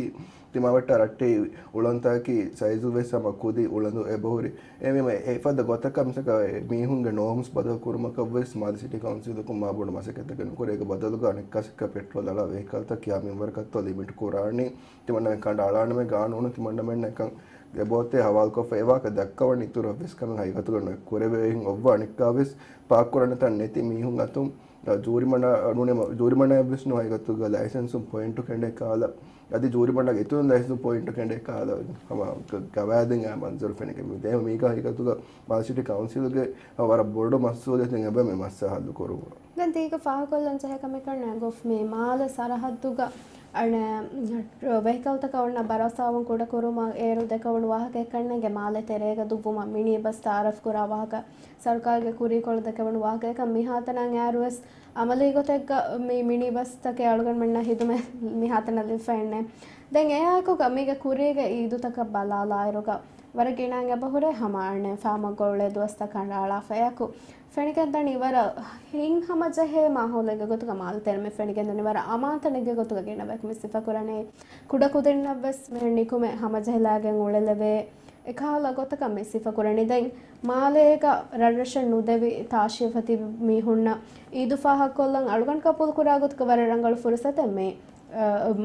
ތިމާވެއްޓާ ރައްޓެހި އުޅަނދުތަކަކީ ސައިޒު ވެސް ހަމަ ކުދި އުޅަނދު އެބަހުރި. އެހެންވީމަ އެފަދަ ގޮތަކަށް މިސާލަކަށް މީހުންގެ ނޯމްސް ބަދަލު ކުރުމަކަށް ވެސް މާލެ ސިޓީ ކައުންސިލަކުން މާ ބޮޑު މަސައްކަތްތަކެއް ނުކުރޭ. އޭގެ ބަދަލުގަ އަނެއްކާ ސިއްކަ ޕެޓްރޯލް އަޅާ ވެހިކަލްތައް ކިހާ މިންވަރަކަށްތޯ ލިމިޓް ކުރާނީ. ތިމަންނަމެން ކަނޑައަޅާނަމޭ ގާނޫނު ތިމަންނަމެންނަށް އެކަން އެބައޮތޭ ހަވާލުކޮށްފަ އެވާހަކަ ދައްކަވަން އިތުރަށް ވެސް ކަމެއް ހަގީގަތުގަ ނުއެއް ކުރެވޭހެން އޮއްވާ އަނެއްކާވެސް ޕާކްކުރަން ތަން ނެތި މީހުން އަތުން ޖޫރިމަނާ ނޫނޭ، ޖޫރިމަނާއެއްވެސް ނޫން ހަގީގަތުގަ ލައިސަންސުން ޕޮއިންޓު ކެނޑޭ ކާލަ، އަދި ޖޫރިމަނާގެ އިތުރުން ލައިސަންސުން ޕޮއިންޓު ކެނޑޭ ކާލަ، ހަމަ ގަ-، ގަވާއިދެއް އާ މަންޒޫރު ފެނިގެން ދޭ. މީގަ ހަގީގަތުގަ މާލެ ސިޓީ ކައުންސިލްގެ ވަރަށް ބޮޑު މަސްއޫލިއްޔަތެއް އެބަ މި މައްސަލަ ހައްލު ކުރުމަށް. ދެން ތީގަ ފާހަގަކޮށްލަން ޖެހޭ ކަމެއް ކަންނޭނގެ ގޮފް މި މާލެ ސަރަހައްދުގަ އަނެއް ވެހިކަލްތަކަށް އޮންނަ ބަރޯސާވުން ކުޑަކުރުމަށް އޭރު ދެކެވުނު ވާހަކައެއް ކަންނޭނގެ މާލެ ތެރޭގަ ދުއްވުމަށް މިނީ ބަސް ތައާރަފް ކުރާ ވާހަކަ. ސަރުކާރުގެ ކުރީކޮޅު ދެކެވުނު ވާހަކަޔަކަށް މިހާތަނަށް އައިރުވެސް އަމަލީ ގޮތެއްގަ މި މިނީ ބަސްތަކެއް އަޅުގަނޑުމެންނަށް ހިދުމަތް މިހާތަނަށް ލިބިފައެއްނެ. ދެން އެއާއެކުގަ މީގެ ކުރީގެ އީދުތަކަށް ބަލާލާއިރުގަ ވަރަށް ގިނައިން އެބަހުރޭ ހަމައަށް ފާމަށް ގޮޅޭ ދުވަސްތައް ކަނޑައަޅާފައެކު. ފެނިގެންދަނީ ވަރަށް ހިތް ހަމަޖެހޭ މާހައުލެއްގެ ގޮތުގަ މާލެ ތެރެ މި ފެނިގެންދަނީ ވަރަށް އަމާންތަނެއްގެ ގޮތުގަ ގިނަ ބަޔަކު މި ސިފަކުރަނީ. ކުޑަކުދިންނަށްވެސް މިހެން ނިކުމެ ހަމަޖެހިލާގެން އުޅެލެވޭ. އެކަހަލަ ގޮތަކަށް މި ސިފަކުރަނީ. ދެން މާލޭގަ ރަށްރަށަށް ނުދެވި ތާށިއަށް ފަތި މީހުންނަށް އީދު ފާހަގަކޮށްލަން އަޅުގަނޑު ޤަބޫލުކުރާ ގޮތުގަ ވަރަށް ރަނގަޅު ފުރުސަތެއް މީ.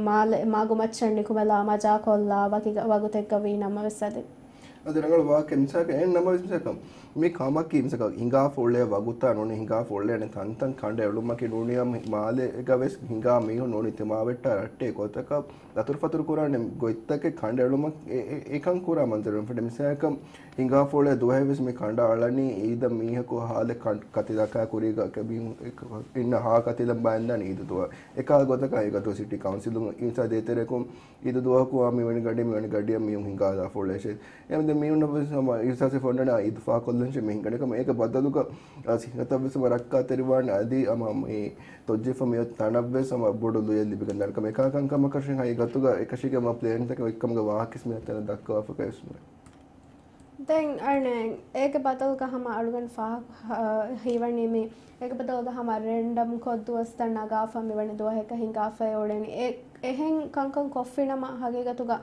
މާލެ މަގުމައްޗަށް ނިކުމެލާ މަޖާކޮށްލާ ވަކި ވަގުތެއްގަ ވީ ނަމަވެސް އަދި. އަދި ރަނގަޅު ވާހަކަ މިސާކަށް އެހެން ނަމަވެސް މިސާކަށް މި ކަމަކީ މިސާކަށް ހިނގާފަ އުޅޭ ވަގުތާ ނޫނީ ހިނގާފަ އުޅޭނެ ތަންތަން ކަނޑައެޅުމަކީ ނޫނީ މާލޭގަވެސް ހިނގާ މީހުން ނޫނީ ތިމާވެއްޓާ ރައްޓޭ ގޮތަކަށް ދަތުރުފަތުރު ކުރާނެ ގޮތްތަކެއް ކަނޑައެޅުމަށް އެ، އެ، އެކަން ކުރާ މަންޒަރު ފެނޭ. މިސާކަށް ހިނގާފަ އުޅޭ ދުވަހެއްވެސް މި ކަނޑައަޅަނީ އީދަށް މީހަކު ހާލެއް ކަން، ކަތިލަކާ ކުރީގަ މީހުން އިންނަ ހާ ކަތިލަން ބައިންދާނެ އީދު ދުވަހު. އެކާ ގޮތަކަށް އެގަތު ސިޓީ ކައުންސިލުން އިންސާ ދޭތެރެކުން އީދު ދުވަހަކު އާ މިވެނި ގަޑި، މިވެނި ގަޑިއަށް މީހުން ހިނގާލާފަ އުޅޭށޭ. އެމެދެ މީހުންނަށް ވެސް ހަމަ އިހްސާސެއް ފޮންނަނީ އާ އީދު ފާހަގަކޮށްލަންށޭ މި ހިނގަނީ ކަމަށް. އޭގެ ބަދަލުގަ އާ ސިހަތަށް ވެސް ހަމަ ރައްކާތެރިވާނެ އަދި ހަމަ މި ތޮއްޖެފަ މިއޮތް ތަނަށް ވެސް ހަމަ ބޮޑު ލުޔެއް ލިބިގެންދާނެ ކަމަށް. އެކާ ކަންކަމަކަށެއް ހަގީގަތުގަ އެކަށީގެ ހަމަ ޕްލޭންތަކެއް އޮތްކަމުގެ ވާހަކަވެސް މި އަތަނަށް ދައްކަވާފަކަށް ވެސް ނުވޭ. ދެން އަނެއް އޭގެ ބަދަލުގަ ހަމަ އަޅުގަނޑު ފާހަގަ ހީވަނީ މި އޭގެ ބަދަލުގަ ހަމަ ރެންޑަމް ކޮށް ދުވަސްތައް ނަގާފަ މިވަނީ ދުވަހަކަށް ހިނގާފައި އުޅެނީ. އެ، އެހެން ކަންކަން ކޮށްފިނަމަ ހަގީގަތުގަ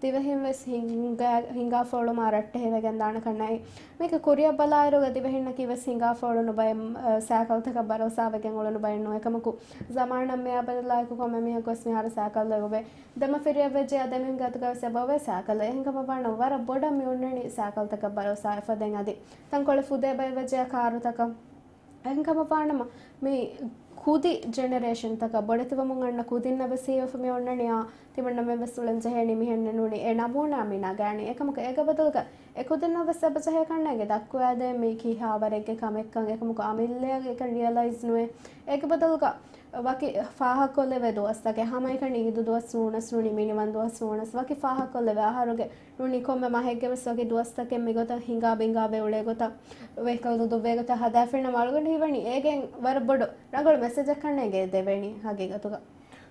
ދިވެހިން ވެސް ހިނގާ، ހިނގާފަ އުޅުމާ ރައްޓެހިވެގެން ދާނެ ކަންނޭ. މީގެ ކުރިއަށް ބަލާއިރުގަ ދިވެހިންނަކީ ވެސް ހިނގާފަ އުޅުނު ބައެއް، އަ، ސައިކަލްތަކަށް ބަރޯސާވެގެން އުޅުނު ބައެއް ނޫން. އެކަމަކު ޒަމާން މިއާ ބަދަލާއެކު ކޮންމެ މީހަކު ވެސް މިހާރު ސައިކަލް އެބައޮވޭ. ދެމަފިރިއަށް ވެއްޖެޔާ ދެމީހުންގެ އަތުގަ ވެސް އެބައޮވޭ ސައިކަލެއް. އެހެންކަމަށް ވާނަމަ ވަރަށް ބޮޑަށް މި އޮންނަނީ ސައިކަލްތަކަށް ބަރޯސާވެފަ. ދެން އަދި ތަންކޮޅެއް ފުދޭ ބައެއް ވެއްޖެޔާ ކާރުތަކަށް. އެހެންކަމަށް ވާނަމަ މި ކުދި ޖެނެރޭޝަންތަކަށް ބޮޑެތިވަމުން އަންނަ ކުދިންނަށް ވެސް ހީވެފަ މި އޮންނަނީ އާ ތިމަންނަމެން ވެސް އުޅެން ޖެހޭނީ މިހެންނެއް ނޫނީ އެ ނަމޫނާ މި ނަގާނީ. އެކަމަކު އޭގެ ބަދަލުގަ އެކުދިންނަށް ވެސް އެބަ ޖެހޭ ކަންނޭނގެ ދައްކުވާދޭން މީ ކިހާވަރެއްގެ ކަމެއްކަން. އެކަމަކު އަމިއްލައަށް އެކަން ރިއަލައިޒް ނުވޭ. އޭގެ ބަދަލުގަ ވަކި ފާހަގަކޮށްލެވޭ ދުވަސްތަކެއް ހަމައެކަނި އީދު ދުވަސް ނޫނަސް ނޫނީ މިނިވަން ދުވަސް ނޫނަސް ވަކި ފާހަގަކޮށްލެވޭ އަހަރުގެ ނޫނީ ކޮންމެ މަހެއްގެ ވެސް ވަކި ދުވަސްތަކެއް މިގޮތަށް ހިނގާ ބިނގާވެ އުޅޭ ގޮތަށް ވެހިކަލް ދުދުއްވޭ ގޮތަށް ހަދާފިނަމަ އަޅުގަނޑު ހީވަނީ އޭގެން ވަރަށް ބޮޑު ރަނގަޅު މެސެޖެއް ކަންނޭނގެ ދެވޭނީ ހަގީގަތުގަ.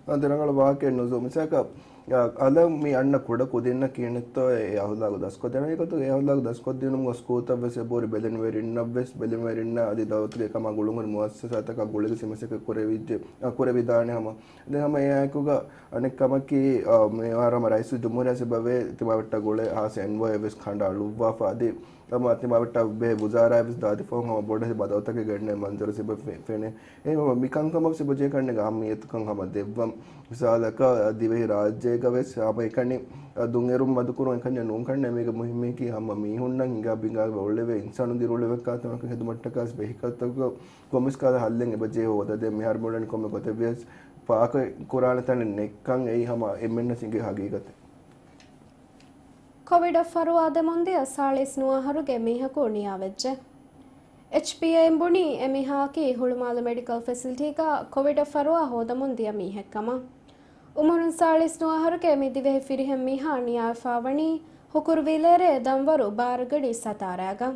އަދި ރަނގަޅު ވާހަކައެއް ނުޒޫ. މިސާކަށް އަ، އަލަށް މި އަންނަ ކުޑަ ކުދިންނަށް ކިހިނެއްތޯ އެ އަހުލާގު ދަސްކޮށްދޭނެ. އެގޮތުގަ އެ އަހުލާގު ދަސްކޮށްދިނުމުގަ ސްކޫލްތައް ވެސް އެބަހުރި ބެލެނިވެރިންނަށް ވެސް، ބެލެނިވެރިންނާ އަދި ދައުލަތުގެ ކަމާ ގުޅުންހުރި މުއައްސަސާތަކާ ގުޅިގެން މި މެސެޖަކަށް ކުރެވިއްޖެ، އަ، ކުރެވިދާނެ ހަމަ. ދެން ހަމަ އެއާއެކުގަ އަނެއް ކަމަކީ، އަ، މި ވާރަމަ ރައީސުލްޖުމްހޫރިއްޔާ ސިބަވޭ ތިމާވެއްޓާ ގުޅޭ ހާސް އެންއޯއެއް ވެސް ކަނޑައަޅުއްވާފަ އަދި ހަމަ ތިމާވެއްޓާ ބޭ ވުޒާރާއެއް ވެސް ދާދިފަހުން ހަމަ ބޮޑެތި ބަދަލުތަކެއް ގެންނެ މަންޒަރު ސިބަ ފެ-، ފެނޭ. އެ ހަމަ މިކަންކަމަށް ސިބަ ޖެހޭ ކަންނޭނގެ އަހައްމިއްޔަތުކަން ހަމަ ދެއްވަން. މިސާލަކަށް ދިވެހި ރާއްޖޭގަ ވެސް ހަމައެކަނި ދުންއެރުން މަދުކުރުން އެކަންޏެއް ނޫން ކަންނޭނގެ. މުހިއްމީކީ ހަމަ މީހުންނަށް ހިނގާ ބިނގާ އުޅެވޭ އިންސާނުން ދިރިއުޅެވޭ ކަހަލަ ތަނަކަށް ހެދުމަށްޓަކާ ވެސް ވެހިކަލްތަކުގަ ކޮންމެސް ކަހަލަ ހައްލެއް އެބަ ޖެހޭ ހޯދަދޭން. މިހާރު މިއުޅެނީ ކޮންމެ ގޮތެއް ވިޔަސް ފާކަ ކުރާނެ ތަނެއް ނެތްކަން އެއީ ހަމަ އެންމެންނަށް އެނގޭ ހަގީގަތެއް. ކޮވިޑަށް ފަރުވާ ދެމުން ދިޔަ ސާޅީސް ނުވަ އަހަރުގެ މީހަކު ނިޔާވެއްޖެ. އެޗްޕީއޭއިން ބުނީ އެ މީހާއަކީ ހުޅުމާލު މެޑިކަލް ފެސިލިޓީގަ ކޮވިޑަށް ފަރުވާ ހޯދަމުން ދިޔަ މީހެއްކަމަށް. އުމުރުން ސާޅީސް ނުވަ އަހަރުގެ މި ދިވެހި ފިރިހެން މީހާ ނިޔާވެފާވަނީ ހުކުރު ވިލޭރޭ ދަންވަރު ބާރަގަޑި ސަތާރާގަ.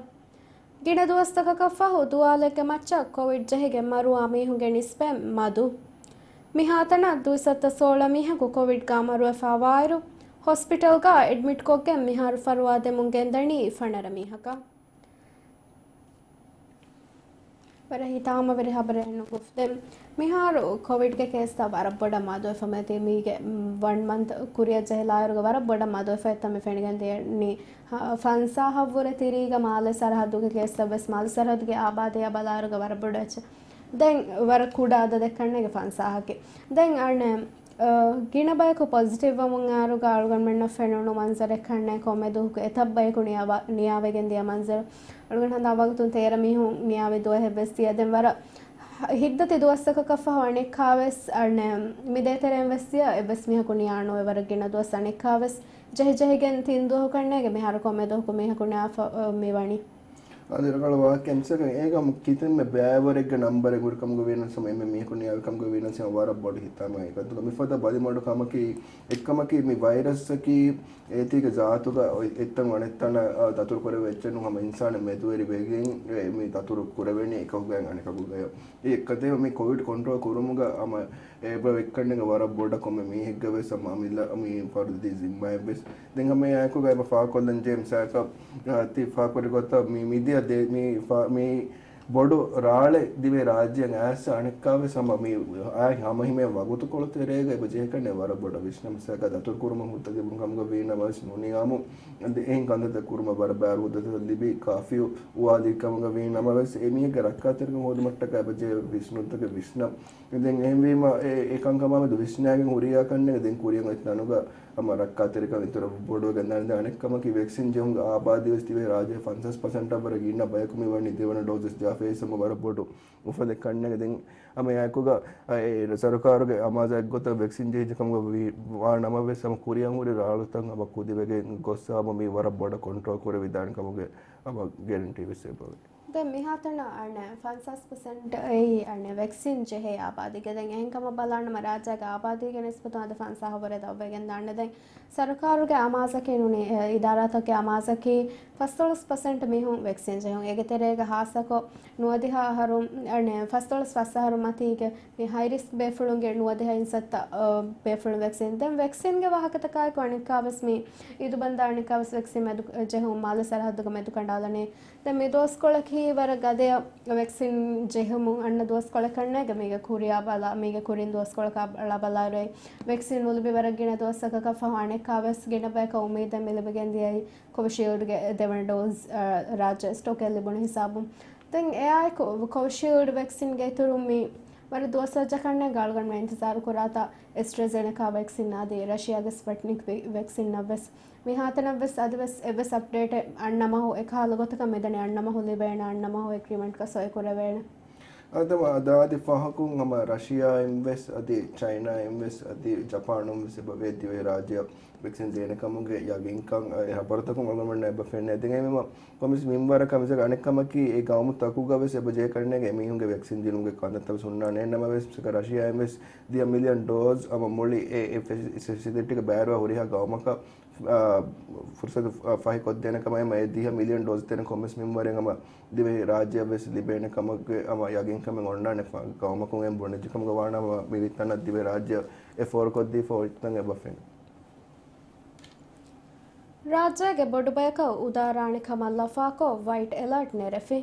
ގިނަ ދުވަސްތަކަކަށް ފަހު ދުވާލެއްގެ މައްޗަށް ކޮވިޑް ޖެހިގެން މަރުވާ މީހުންގެ ނިސްބަތް މަދު. މިހާތަނަށް ދުއިސައްތަ ސޯޅަ މީހަކު ކޮވިޑްގަ މަރުވެފާވާއިރު، ހޮސްޕިޓަލްގަ އެޑްމިޓްކޮށްގެން މިހާރު ފަރުވާ ދެމުން ގެންދަނީ ފަނަރަ މީހަކަށް. ވަރަށް ހިތާމަވެރި ހަބަރެއް ނުގުފް. ދެން މިހާރު ކޮވިޑްގެ ކޭސްތައް ވަރަށް ބޮޑަށް މަދުވެފަ މިއޮތީ. މީގެ ވަން މަންތް ކުރިއަށް ޖެހިލާއިރުގަ ވަރަށް ބޮޑަށް މަދުވެފަ އެތަން މި ފެނިގެން ދިޔަނީ. ފަންސާހަށްވުރެ ތިރީގަ މާލެ ސަރަހައްދުގެ ކޭސްތައް ވެސް މާލެ ސަރަހައްދުގެ އާބާދީއާ ބަލާއިރުގަ ވަރަށް ބޮޑު އެއްޗެއް. ދެން ވަރަށް ކުޑަ އަދަދެއް ކަންނޭނގެ ފަންސާހަކީ. ދެން އަނެއް، އަ، ގިނަ ބަޔަކު ޕޮޒިޓިވް ވަމުން އައިރުގަ އަޅުގަނޑުމެންނަށް ފެނުނު މަންޒަރެއް ކަންނޭ ކޮންމެ ދުވަހަކު އެތައް ބަޔަކު ނިޔާވާ-، ނިޔާވެގެން ދިޔަ މަންޒަރު. އަޅުގަނޑު ހަނދާން ވަގުތުން ތޭރަ މީހުން ނިޔާވި ދުވަހެއް ވެސް ދިޔަ. ދެން ވަރަށް ހިތްދަތި ދުވަސްތަކަކަށް ފަހު އަނެއްކާވެސް އަނެއް މި ދޭތެރޭން ވެސް ދިޔަ އެއްވެސް މީހަކު ނިޔާނުވެ ވަރަށް ގިނަ ދުވަސް އަނެއްކާވެސް ޖެހި ޖެހިގެން ތިން ދުވަހު ކަންނޭނގެ މިހާރު ކޮންމެ ދުވަހަކު މީހަކު ނިޔާފަ، އަ، މިވަނީ. އަދި ރަނގަޅު ވާހަކައެއް މިސާލަކަށް އޭގަ ކިތަންމެ ބައިވަރެއްގެ ނަންބަރެއް ހުރި ކަމުގަ ވީނަސް ހަމަ އެންމެ މީހަކު ނިޔާވި ކަމުގަ ވީނަސް ހަމަ ވަރަށް ބޮޑު ހިތާމައެއް. އެކަމަކު މިފަދަ ބަލިމަޑު ކަމަކީ، އެއްކަމަކީ މި ވައިރަސްއަކީ އޭތީގެ ޒާތުގަ އެއްތަން އަނެއްތަނަށް ދަތުރު ކުރެވޭ އެއްޗެއް ނޫން ހަމަ އިންސާނެއް މެދުވެރި ވެގެން މި ދަތުރު ކުރެވޭނީ އެކަކުގައި އަނެކަކުގައި. އެ އެއްކަތޭ މި ކޮވިޑް ކޮންޓްރޯލް ކުރުމުގަ ހަމަ އެބަ އެއްކަންނޭނގެ ވަރަށް ބޮޑަށް ކޮންމެ މީހެއްގަ ވެސް ހަމަ އަމިއްލަ މި ފަރުދީ ޒިންމާއެއް ވެސް. ދެން ހަމަ އެއާއެކުގަ އެބަ ފާހަގަކޮށްލަން ޖެހޭ މިސާލަކަށް، އާ، ތި ފާހަގަކުރި ގޮތަށް މި މިދިޔަ ދޭ-، މި ފާ-، މި ބޮޑު ރާޅެއް ދިވެހި ރާއްޖެއަށް އައިސް އަނެއްކާވެސް ހަމަ މި އައި ހަމަހިމޭ ވަގުތުކޮޅު ތެރޭގަ އެބަ ޖެހިކަންނޭ ވަރަށް ބޮޑަށް ވިސްނަމުން ސަކަ ދަތުރުކުރުމަށް ހުއްދަ ލިބުނު ކަމުގަ ވީނަމަވެސް ނުނިޔާމު އެހެން ކަންތައްތައް ކުރުމަށް ވަރަށް ބާރު ހުއްދަތައް ލިބި ކާފިއު އުވާލި ކަމުގަ ވީނަމަވެސް އެ މީހެއްގެ ރައްކާތެރިކަން ހޯދުމަށްޓަކާ އެބަ ޖެހޭ ވިސްނުންތަކެއް ވިސްނަ. ދެން އެހެންވީމަ އެ، އެ ކަންކަމާމެދު ވިސްނާގެން ހުރިހާ ކަންނޭނގެ ދެން ކުރިއަށް އޮތް ތަނުގަ ހަމަ ރައްކާތެރިކަން އިތުރަށް ބޮޑުވެގެން ދާނެ. އަނެއް ކަމަކީ ވެކްސިން ޖެހުމުގެ އާބާދީވެސް ދިވެހި ރާއްޖޭގެ ފަންސާސް ޕަސެންޓަށް ވަރަށް ގިނަ ބަޔަކު މި ވަނީ ދެވަނަ ޑޯޒެސް ޖާފައި ހަމަ ވަރަށް ބޮޑު އުފަލެއް ކަންނޭނގެ. ދެން ހަމަ އެއާއެކުގަ އެ ސަރުކާރުގެ އަމާޒާއެއްގޮތަށް ވެކްސިން ޖެހިއްޖެ ކަމުގަ ވާނަމަވެސް ހަމަ ކުރިއަށް ހުރި ރާޅުތައް ހަމަ ކުދިވެގެން ގޮއްސަ ހަމަ މި ވަރަށް ބޮޑަށް ކޮންޓްރޯލް ކުރެވިދާނެ ކަމުގެ ހަމަ ގެރެންޓީ ވެސް އެބަވޭ. ދެން މިހާތަނަށް އަނެއް ފަންސާސް ޕަސެންޓް އެއީ އަނެއް ވެކްސިން ޖެހޭ އާބާދީގެ. ދެން އެހެންކަމަށް ބަލާނަމަ ރާއްޖޭގެ އާބާދީގެ ނިސްބަތުން އަދި ފަންސާހަށް ވުރެ ދަށްވެގެން ދާނެ. ދެން ސަރުކާރުގެ އަމާޒަކީ ނޫނީ، އެ، އިދާރާތަކުގެ އަމާޒަކީ ފަސްދޮޅަސް ޕަސެންޓް މީހުން ވެކްސިން ޖެހުން. އޭގެ ތެރޭގަ ހާއްސަކޮށް ނުވަދިހަ އަހަރު، އަނެއް ފަސްދޮޅަސް ފަސް އަހަރު މަތީގެ މި ހައި ރިސްކް ބޭފުޅުންގެ ނުވަދިހަ އިންސައްތަ، އަ، ބޭފުޅުން ވެކްސިން. ދެން ވެކްސިންގެ ވާހަކަތަކާއެކު އަނެއްކާވެސް މި އިދުބަންދާ އަނެއްކާވެސް ވެކްސިން މެދު، އަ، ޖެހުން މާލެ ސަރަހައްދުގަ މެދުކަނޑާލަނީ. ދެން މި ދުވަސްކޮޅަކީ ވަރަށް ގަދަޔަށް ވެކްސިން ޖެހުމުން އަންނަ ދުވަސްކޮޅެއް ކަންނޭނގެ މީގެ ކުރިއަށް ބަލާ، މީގެ ކުރިން ދުވަސްކޮޅަކާ ބަލާ ބަލާއިރު ވެކްސިން ނުލިބި ވަރަށް ގިނަ ދުވަސްތަކަކަށް ފަހު އަނެއްކާވެސް ގިނަ ބަޔަކަށް އުއްމީދެއް މި ލިބިގެން ދިޔައީ ކޮވިޝީލްޑްގެ ދެވަނަ ޑޯޒް، އަ، ރާއްޖެ ސްޓޮކެއް ލިބުނު ހިސާބުން. ދެން އެއާއެކު ކޮވިޝީލްޑް ވެކްސިންގެ އިތުރުން މި ވަރަށް ދުވަސް ރައްޖެއް ކަންނޭނގެ އަޅުގަނޑުމެން އިންތިޒާރު ކުރާތާ އެސްޓްރަޒެނެކާ ވެކްސިން އަދި ރަޝިޔާގެ ސްޕަޓްނިކް ވި، ވެކްސިންއަށްވެސް. މިހާތަނަށްވެސް އަދިވެސް އެއްވެސް އަޕްޑޭޓެއް އަންނަމަހު އެކަހަލަ ގޮތަކަށް މިދަނީ އަންނަމަހު ލިބޭނެ، އަންނަމަހު އެގްރީމެންޓްގަ ސޮއި ކުރެވޭނެ. އަދަ، އަދި ފަހަކުން ހަމަ ރަޝިޔާއިންވެސް އަދި ޗައިނާއިންވެސް އަދި ޖަޕާނުންވެސް އެބަ ވޭ ދިވެހި ރާއްޖެއަށް ވެކްސިން ދޭނެ ކަމުގެ ޔަގީންކަން އެ ހަބަރުތަކުން އަޅުގަނޑުމެންނަށް އެބަ ފެންނަ. ދެން އެމީމަ ކޮންމެސް މިންވަރަކަށް މިސާލަކަށް އަނެއްކަމަކީ އެ ގައުމުތަކުގަވެސް އެބަ ޖެހޭ ކަންނޭނގެ އެމީހުންގެ ވެކްސިން ދިނުމުގެ ކަންތައްތައް ހުންނާނެ. އެހެންނަމަވެސް ރަޝިޔާއިންވެސް ދިހަ މިލިއަން ޑޯޒް ހަމަ މުޅި އެ، އެ ފެ، ފެސިލިޓީގަ ބައިވެރިވާ ހުރިހާ ގައުމަކަށް، އާ، ފުރުސަތު ފަހިކޮށްދޭނެ ކަމަށް އެމަ އެ ދިހަ މިލިއަން ޑޯޒް ދޭނެ ކޮންމެސް މިންވަރެއް ހަމަ ދިވެހި ރާއްޖެއަށްވެސް ލިބޭނެ ކަމުގެ ހަމަ ޔަގީންކަމެއް އޮންނާނެ. ގައުމަކުން އެ ބުނެއްޖެ ކަމުގަ ވާނަމަ މި ތަނަށް ދިވެހި ރާއްޖެ އެ ފޯރުކޮށްދީފަ އޮތްތަން އެބަ ފެނޭ. ރާއްޖޭގެ ބޮޑުބަޔަކަށް އުދާރާނެ ކަމަށް ލަފާކޮށް ވައިޓް އެލާޓް ނެރެފި.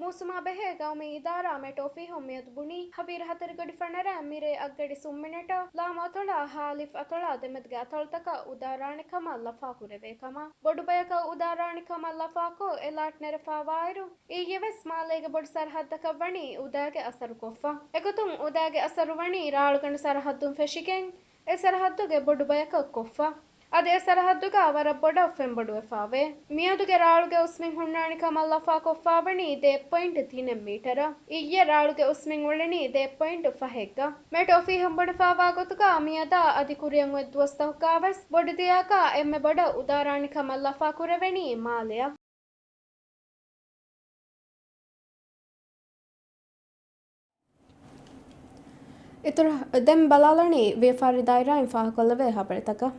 މޫސުމާ ބެހޭ ގައުމީ އިދާރާ މެޓް އޮފީހުން މިއަދު ބުނީ، ހަވީރު ހަތަރު ގޮޑި ފަނަރަ މިރޭ އަށްގަޑި ސުންމިނެޓަށް ލާމު އަތޮޅާ ހާ ލިފްޓް އަތޮޅާ ދެމެދުގެ އަތޮޅުތަކަށް އުދާރާނެ ކަމަށް ލަފާ ކުރެވޭ ކަމަށް. ބޮޑުބަޔަކަށް އުދާރާނެ ކަމަށް ލަފާކޮށް އެލާޓް ނެރެފާވާއިރު، އިއްޔެވެސް މާލޭގެ ބޮޑު ސަރަހައްދަކަށް ވަނީ އުދާގެ އަސަރު ކޮށްފަ. އެގޮތުން އުދާގެ އަސަރު ވަނީ ރާޅުގަނޑު ސަރަހައްދުން ފެށިގެން، އެ ސަރަހައްދުގެ ބޮޑު ބަޔަކަށް ކޮށްފަ. އަދި އެ ސަރަހައްދުގަ ވަރަށް ބޮޑަށް ފެންބޮޑުވެފާވޭ. މިއަދުގެ ރާޅުގެ އުސްމިން ހުންނާނެ ކަމަށް ލަފާކޮށްފާވަނީ ދޭއް ޕޮއިންޓް ތިނެއް މީޓަރަށް. އިއްޔެ ރާޅުގެ އުސްމިން އުޅެނީ ދޭއް ޕޮއިންޓް ފަހެއްގަ. މެޓް އޮފީހުން ބުނެފާވާ ގޮތުގަ މިއަދާ އަދި ކުރިއަށް އޮތް ދުވަސްތަކުގަވެސް ބޮޑު ދިޔައަކާ އެންމެ ބޮޑަށް އުދާރާނެ ކަމަށް ލަފާ ކުރެވެނީ މާލެއަށް. އިތުރަށް ދެން ބަލާލަނީ ވިޔަފާރި ދާއިރާއިން ފާހަގަކޮށްލެވޭ ހަބަރުތަކަށް.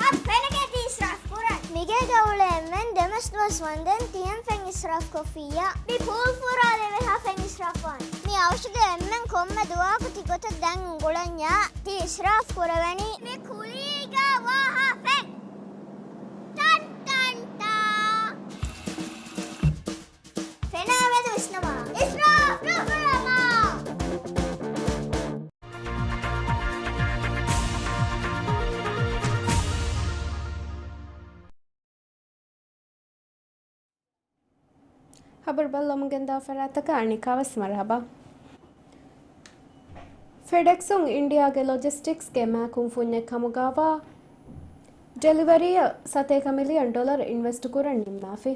އަދި ފެނަކޭ ތި އިސްރާފް ކުރަން. މިގޭގަ އުޅޭ އެންމެން ދެމަސް ދުވަސް ވަންދެން ތިހެން ފެން އިސްރާފް ކޮށްފިއްޔާ. މި ޕޫލް ފުރާލެވޭ ހާ ފެން އިސްރާފް ވާން. މި އަވަށުގެ އެންމެން ކޮންމެ ދުވަހަކު ތި ގޮތަށް ދެން އުނގުޅަންޏާ ތި އިސްރާފް ކުރެވެނީ. މި ކުލީގަ ވާ ހާ ފެން. ޓަން ޓަން ޓާ. ފެނާ މެދު ވިސްނަމާ. އިސްރާފް ނުކުރަމާ. ހަބަރު ބައްލަވަމުން ގެންދަވާ ފަރާތްތަކަށް އަނެއްކާވެސް މަރުހަބާ. ފެޑެކްސުން އިންޑިއާގެ ލޮޖިސްޓިކްސްގެ މާ ކުންފުންޏެއް ކަމުގައިވާ ޑެލިވަރީއަށް ސަތޭކަ މިލިއަން ޑޮލަރު އިންވެސްޓު ކުރަން ނިންމާފި.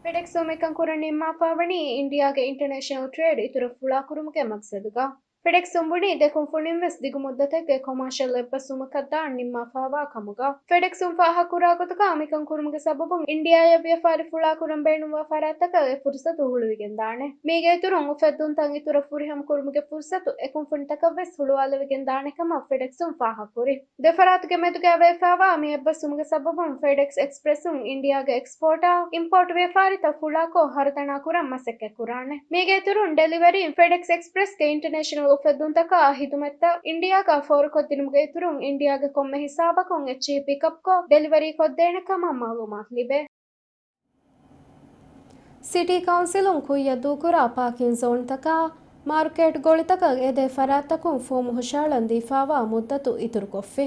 ފެޑެކްސުން މިކަން ކުރަން ނިންމާފައިވަނީ އިންޑިއާގެ އިންޓަރނޭޝަނަލް ޓްރޭޑް އިތުރަށް ފުޅާކުރުމުގެ މަގްސަދުގަ. ފެޑެކްސުން ބުނީ ދެ ކުންފުނިން ވެސް ދިގު މުއްދަތެއްގެ ކޮމާޝަލް އެއްބަސްވުމަކަށް ދާން ނިންމާފައިވާ ކަމުގަ. ފެޑެކްސުން ފާހަގަކުރާ ގޮތުގަ މިކަން ކުރުމުގެ ސަބަބުން އިންޑިއާއަށް ވިޔަފާރި ފުޅާކުރަން ބޭނުންވާ ފަރާތްތަކަށް އެ ފުރުސަތު ހުޅުވިގެންދާނެ. މީގެ އިތުރުން އުފެއްދުންތައް އިތުރަށް ފުރިހަމަ ކުރުމުގެ ފުރުސަތު އެ ކުންފުނިތަކަށް ވެސް ހުޅުވާލެވިގެންދާނެ ކަމަށް ފެޑެކްސުން ފާހަގަކުރި. ދެ ފަރާތުގެ މެދުގައި ވެފައިވާ މި އެއްބަސްވުމުގެ ސަބަބުން ފެޑެކްސް އެކްސްޕްރެސުން އިންޑިއާގެ އެކްސްޕޯޓާ، އިމްޕޯޓް ވިޔަފާރިތައް ފުޅާކޮށް ހަރުދަނާ ކުރަން މަސައްކަތް ކުރާނެ. މީގެ އިތުރުން ޑެލިވަރީން ފެޑެކްސް އެކްސްޕްރެސްގެ އިންޓަރނޭޝަނަލް އުފެއްދުންތަކާ ހިދުމަތްތައް އިންޑިއާގަ ފޯރުކޮށްދިނުމުގެ އިތުރުން އިންޑިއާގެ ކޮންމެ ހިސާބަކުން އެއްޗިހި ޕިކަޕްކޮށް ޑެލިވަރީ ކޮށްދޭނެ ކަމަށް މައުލޫމާތު ލިބޭ. ސިޓީ ކައުންސިލުން ކުއްޔަށް ދޫކުރާ ޕާކިން ޒޯންތަކާ، މާރުކޭޓް ގޮޅިތަކަށް އެދޭ ފަރާތްތަކުން ފޯމު ހުށައަޅަން ދީފާވާ މުއްދަތު އިތުރުކޮށްފި.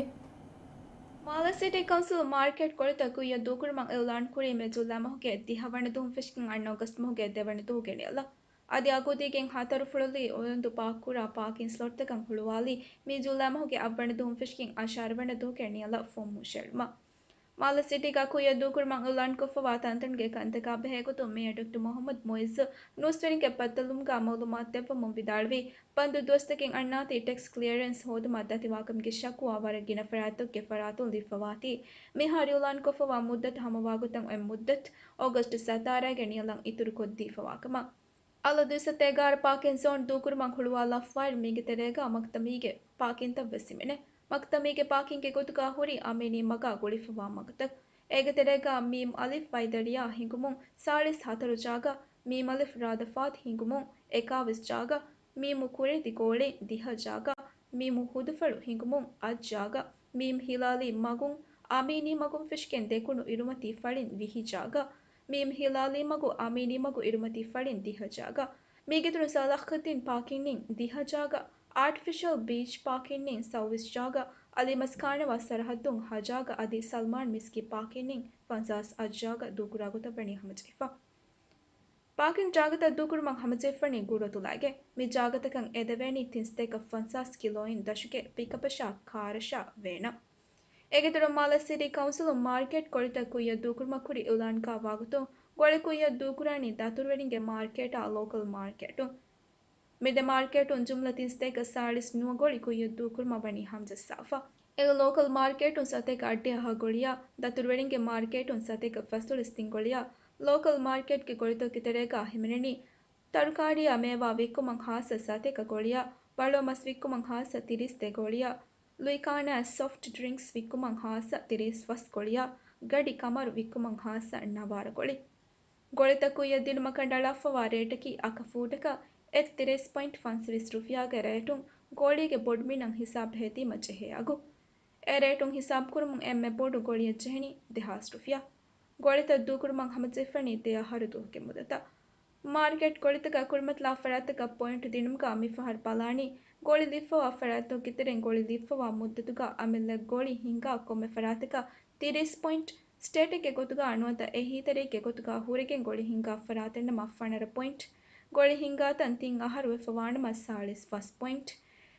މާލެ ސިޓީ ކައުންސިލުން މާރކެޓް ގޮޅިތައް ކުއްޔަށް ދޫކުރުމަށް އިއުލާންކުރީ މޭ ޖުލައި މަހުގެ ދިހަ ވަނަ ދުވަހުން ފެށިގެން އަންނަ އޮގަސްޓް މަހުގެ ދެ ވަނަ ދުވަހުގެ ނިޔަލަށް. އަދި އަގުދީގެން ހަތަރު ފުޅުލީ އުޅަނދު ޕާކްކުރާ ޕާކިން ސްލޮޓްތަކަށް ހުޅުވާލީ މީ ޖުލައި މަހުގެ އަށްވަނަ ދުވަހުން ފެށިގެން އަށާރަ ވަނަ ދުވަހުގެ ނިޔަލަށް ފޯމު ހުށައެޅުމަށް. މާލެ ސިޓީގަ ކުއްޔަށް ދޫކުރުމަށް އިއުލާންކޮށްފަވާ ތަންތަނުގެ ކަންތަކާ ބެހޭގޮތުން މޭޔަރ ޑޮކްޓަރ މުހައްމަދު މުއިއްޒު ނޫސްވެރިންގެ ބައްދަލުވުމުގަ މައުލޫމާތު ދެއްވަމުން ވިދާޅުވީ، ބަންދު ދުވަސްތަކެއް އަންނާތީ ޓެކްސް ކްލިއަރެންސް ހޯދުމަށް ދަތިވާކަމުގެ ޝަކުވާ ވަރަށް ގިނަ ފަރާތްތަކުގެ ފަރާތުން ލިބިފަވާތީ، މިހާރު އިއުލާންކޮށްފަވާ މުއްދަތު ހަމަވާގޮތަށް އޮތް މުއްދަތު އޮގަސްޓް ސަތާރައިގެ ނިޔަލަށް އިތުރުކޮށްދީފަވާކަމަށް. އަލަށް ދުއިސައްތަ އެގާރަ ޕާކިން ޒޯން ދޫކުރުމަށް ހުޅުވާލާފައިވާއިރު މީގެ ތެރޭގަ މަކްތަމީގެ ޕާކިންތައް ވެސް ހިމެނޭ. މަކްތަމީގެ ޕާކިންގެ ގޮތުގަ ހުރީ އަމީނީ މަގާ ގުޅިފަވާ މަގުތައް. އޭގެ ތެރޭގަ މީމް އަލިފް ވައިދަރިޔާ ހިނގުމުން ސާޅީސް ހަތަރު ޖާގަ، މީމް އަލިފް ރާދަފާތު ހިނގުމުން އެކާވީސް ޖާގަ، މީމު ކުރިދި ގޯޅިން ދިހަ ޖާގަ، މީމު ހުދުފަޅު ހިނގުމުން އަށް ޖާގަ، މީމް ހިލާލީ މަގުން އަމީނީ މަގުން ފެށިގެން ދެކުނު އިރުމަތީ ފަޅިން ވިހި ޖާގަ، މީމް ހިލާލީ މަގު އަމީނީ މަގު އިރުމަތީ ފަޅިން ދިހަ ޖާގަ، މީގެ އިތުރުން ސަލާހްއުއްދީން ޕާކިންއިން ދިހަ ޖާގަ، އާޓިފިޝަލް ބީޗް ޕާކިންއިން ސައުވީސް ޖާގަ، އަލީމަސް ކާނަވާ ސަރަހައްދުން ހަ ޖާގަ އަދި ސަލްމާން މިސްކި ޕާކިންއިން ފަންސާސް އަށް ޖާގަ ދޫކުރާ ގޮތަށް ވަނީ ހަމަޖެހިފަ. ޕާކިން ޖާގަތައް ދޫކުރުމަށް ހަމަޖެހިފަނީ ގުރުއަތުލާގެ. މި ޖާގަތަކަށް އެދެވޭނީ ތިން ސަތޭކަ ފަންސާސް ކިލޯއިން ދަށުގެ ޕިކަޕަށާ ކާރަށާ ވޭނަށް. އޭގެ އިތުރުން މާލެ ސިޓީ ކައުންސިލުން މާރކެޓް ގޮޅިތައް ކުއްޔަށް ދޫކުރުމަށް ކުރި އިއުލާންގަ ވާގޮތުން ގޮޅި ކުއްޔަށް ދޫކުރާނީ ދަތުރުވެރިންގެ މާރކެޓާ ލޯކަލް މާރކެޓުން. މި ދެ މާރކެޓުން ޖުމްލަ ތިން ސަތޭކަ ސާޅީސް ނުވަ ގޮޅި ކުއްޔަށް ދޫކުރުމަށް ވަނީ ހަމަޖައްސާފަ. އެ ލޯކަލް މާރކެޓުން ސަތޭކަ އަށްޑިހަ ހަ ގޮޅިއާ، ދަތުރުވެރިންގެ މާރކެޓުން ސަތޭކަ ފަސްދޮޅަސް ތިން ގޮޅިއާ، ލޯކަލް މާރކެޓްގެ ގޮޅިތަކުގެ ތެރޭގަ ހިމެނެނީ، ތަރުކާރީއާ މޭވާ ވިއްކުމަށް ހާއްސަ ސަތޭކަ ގޮޅިއާ، ބަޅުވަ މަސް ވިއްކުމަށް ހާއްސަ ތިރީސް ދެ ގޮޅިއާ، ލުއިކާނާ ސޮފްޓް ޑްރިންކްސް ވިއްކުމަށް ހާއްސަ ތިރީސް ފަސް ގޮޅިއާ، ގަޑި ކަމަރު ވިއްކުމަށް ހާއްސަ ނަވާރަ ގޮޅި. ގޮޅިތައް ކުއްޔަށް ދިނުމަށް ކަނޑައަޅާފަވާ ރޭޓަކީ އަކަ ފޫޓަކަށް އެއް ތިރީސް ޕޮއިންޓް ފަންސަވީސް ރުފިޔާގެ ރޭޓުން ގޯޅީގެ ބޮޑުމިނަށް ހިސާބު ހެދީމަ ޖެހޭ އަގު. އެ ރޭޓުން ހިސާބުކުރުމުން އެންމެ ބޮޑު ގޮޅިއަށް ޖެހެނީ ދެހާސް ރުފިޔާ. ގޮޅިތައް ދޫކުރުމަށް ހަމަޖެހިފަނީ ދެ އަހަރު ދުވަހުގެ މުދަތަށް. މާރކެޓް ގޮޅިތަކަށް ކުރިމަތިލާ ފަރާތްތަކަށް ޕޮއިންޓް ދިނުމުގަ މިފަހަރު ބަލާނީ، ގޮޅި ލިބިފަވާ ފަރާތްތަކުގެ ތެރެއިން ގޮޅި ލިބިފަވާ މުއްދަތުގަ އަމިއްލަ ގޮޅި ހިނގާ ކޮންމެ ފަރާތަކަށް ތިރީސް ޕޮއިންޓް، ސްޓޭޓެއްގެ ގޮތުގަ ނުވަތަ އެހީތެރިއެއްގެ ގޮތުގަ ހުރެގެން ގޮޅި ހިނގާ ފަރާތެއްނަމަ ފަނަރަ ޕޮއިންޓް، ގޮޅި ހިނގާތަން ތިން އަހަރު ވެފަވާނަމަ ސާޅީސް ފަސް ޕޮއިންޓް.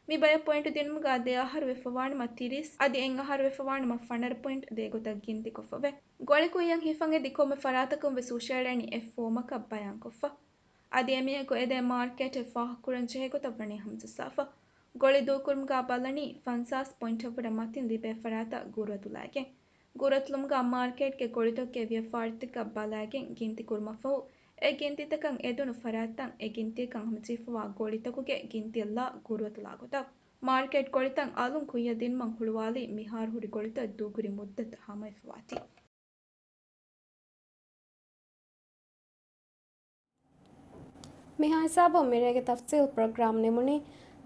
މި ބަޔަށް ޕޮއިންޓު ދިނުމުގަ ދެ އަހަރު ވެފަވާނަމަ ތިރީސް، އަދި އެއް އަހަރު ވެފަވާނަމަ ފަނަރަ ޕޮއިންޓް ދޭ ގޮތަށް ގިންތިކޮށްފަވޭ. ގޮޅި ކުއްޔަށް ހިފަން އެދި ކޮންމެ ފަރާތަކުން ވެސް ހުށައެޅޭނީ އެއް ފޯމަކަށް ބަޔާންކޮށްފަ. އަދި އެމީހަކު އެދޭ މާރކެޓެއް ފާހަގަކުރަން ޖެހޭ ގޮތަށް ވަނީ ހަމަޖައްސާފަ. ގޮޅި ދޫކުރުމުގަ ބަލަނީ ފަންސާސް ޕޮއިންޓަށްވުރެ މަތިން ލިބޭ ފަރާތަށް ގުރުއަތުލާގެން. ގުރުއަތުލުމުގަ މާރކެޓްގެ ގޮޅިތަކުގެ ވިޔަފާރިތަކަށް ބަލާގެން ގިންތިކުރުމަށްފަހު، އެ ގިންތިތަކަށް އެދުނު ފަރާތްތައް އެ ގިންތިއަކަށް ހަމަޖެހިފަވާ ގޮޅިތަކުގެ ގިންތިއަށްލާ ގުރުއަތުލާ ގޮތަށް. މާރކެޓް ގޮޅިތައް އަލުން ކުއްޔަށް ދިނުމަށް ހުޅުވާލީ މިހާރު ހުރި ގޮޅިތައް ދޫކުރި މުއްދަތު ހަމަވެފަވާތީ. މިހާ ހިސާބުން މިރޭގެ ތަފްސީލް ޕްރޮގްރާމް ނިމުނީ.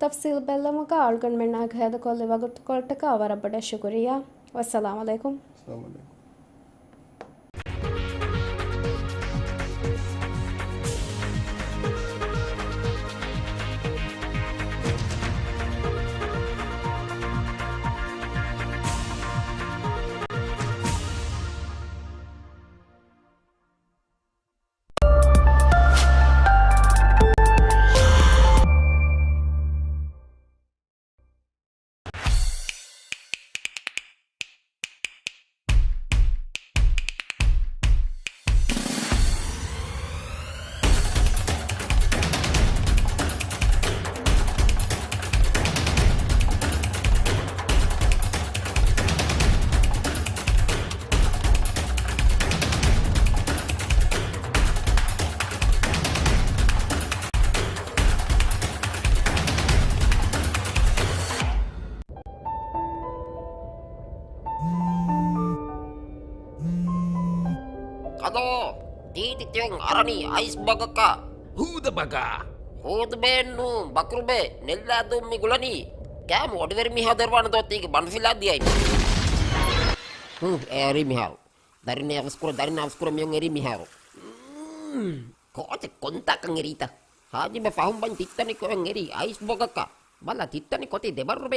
ތަފްސީލް ބެއްލުމުގަ އަޅުގަނޑުމެންނާ ހޭދަކޮށްލި ވަގުތުކޮޅަށްޓަކާ ވަރަށް ބޮޑަށް ޝުކުރިއްޔާ. ވައްސަލާމް ޢަލައިކުމް. އައްސަލާމް ޢަލައިކުމް. ހަލޯ، ތީ ތިތިވެން އަރަނީ އައިސް ބަގަކަށް. ހޫދަ ބަގާ. ހޫދުބޭއްނޫ، ބަކުރުބޭ، ނެއްލާދޫން މި ގުޅަނީ. ކާމު އޮޑިވެރި މީހާ ދެރުވާނެ ދޯ ތީގެ ބަނޑު ފިލާ ދިޔައި. ހުން، އެ އެރީ މިހާރު. ދަރިން އަވަސްކުރ، ދަރިން އަވަސްކުރ މިއޮން އެރީ މިހާރު. މް، ކޯޗެއް ކޮންތާކަން އެރީތަ؟ ހާޖިބެ ފަހުން ބަން ތިއްތަނި ކޮއެން އެރީ އައިސް ބަގަކަށް. ބަލަ ތިއްތަނި ކޮތީ ދެބަރު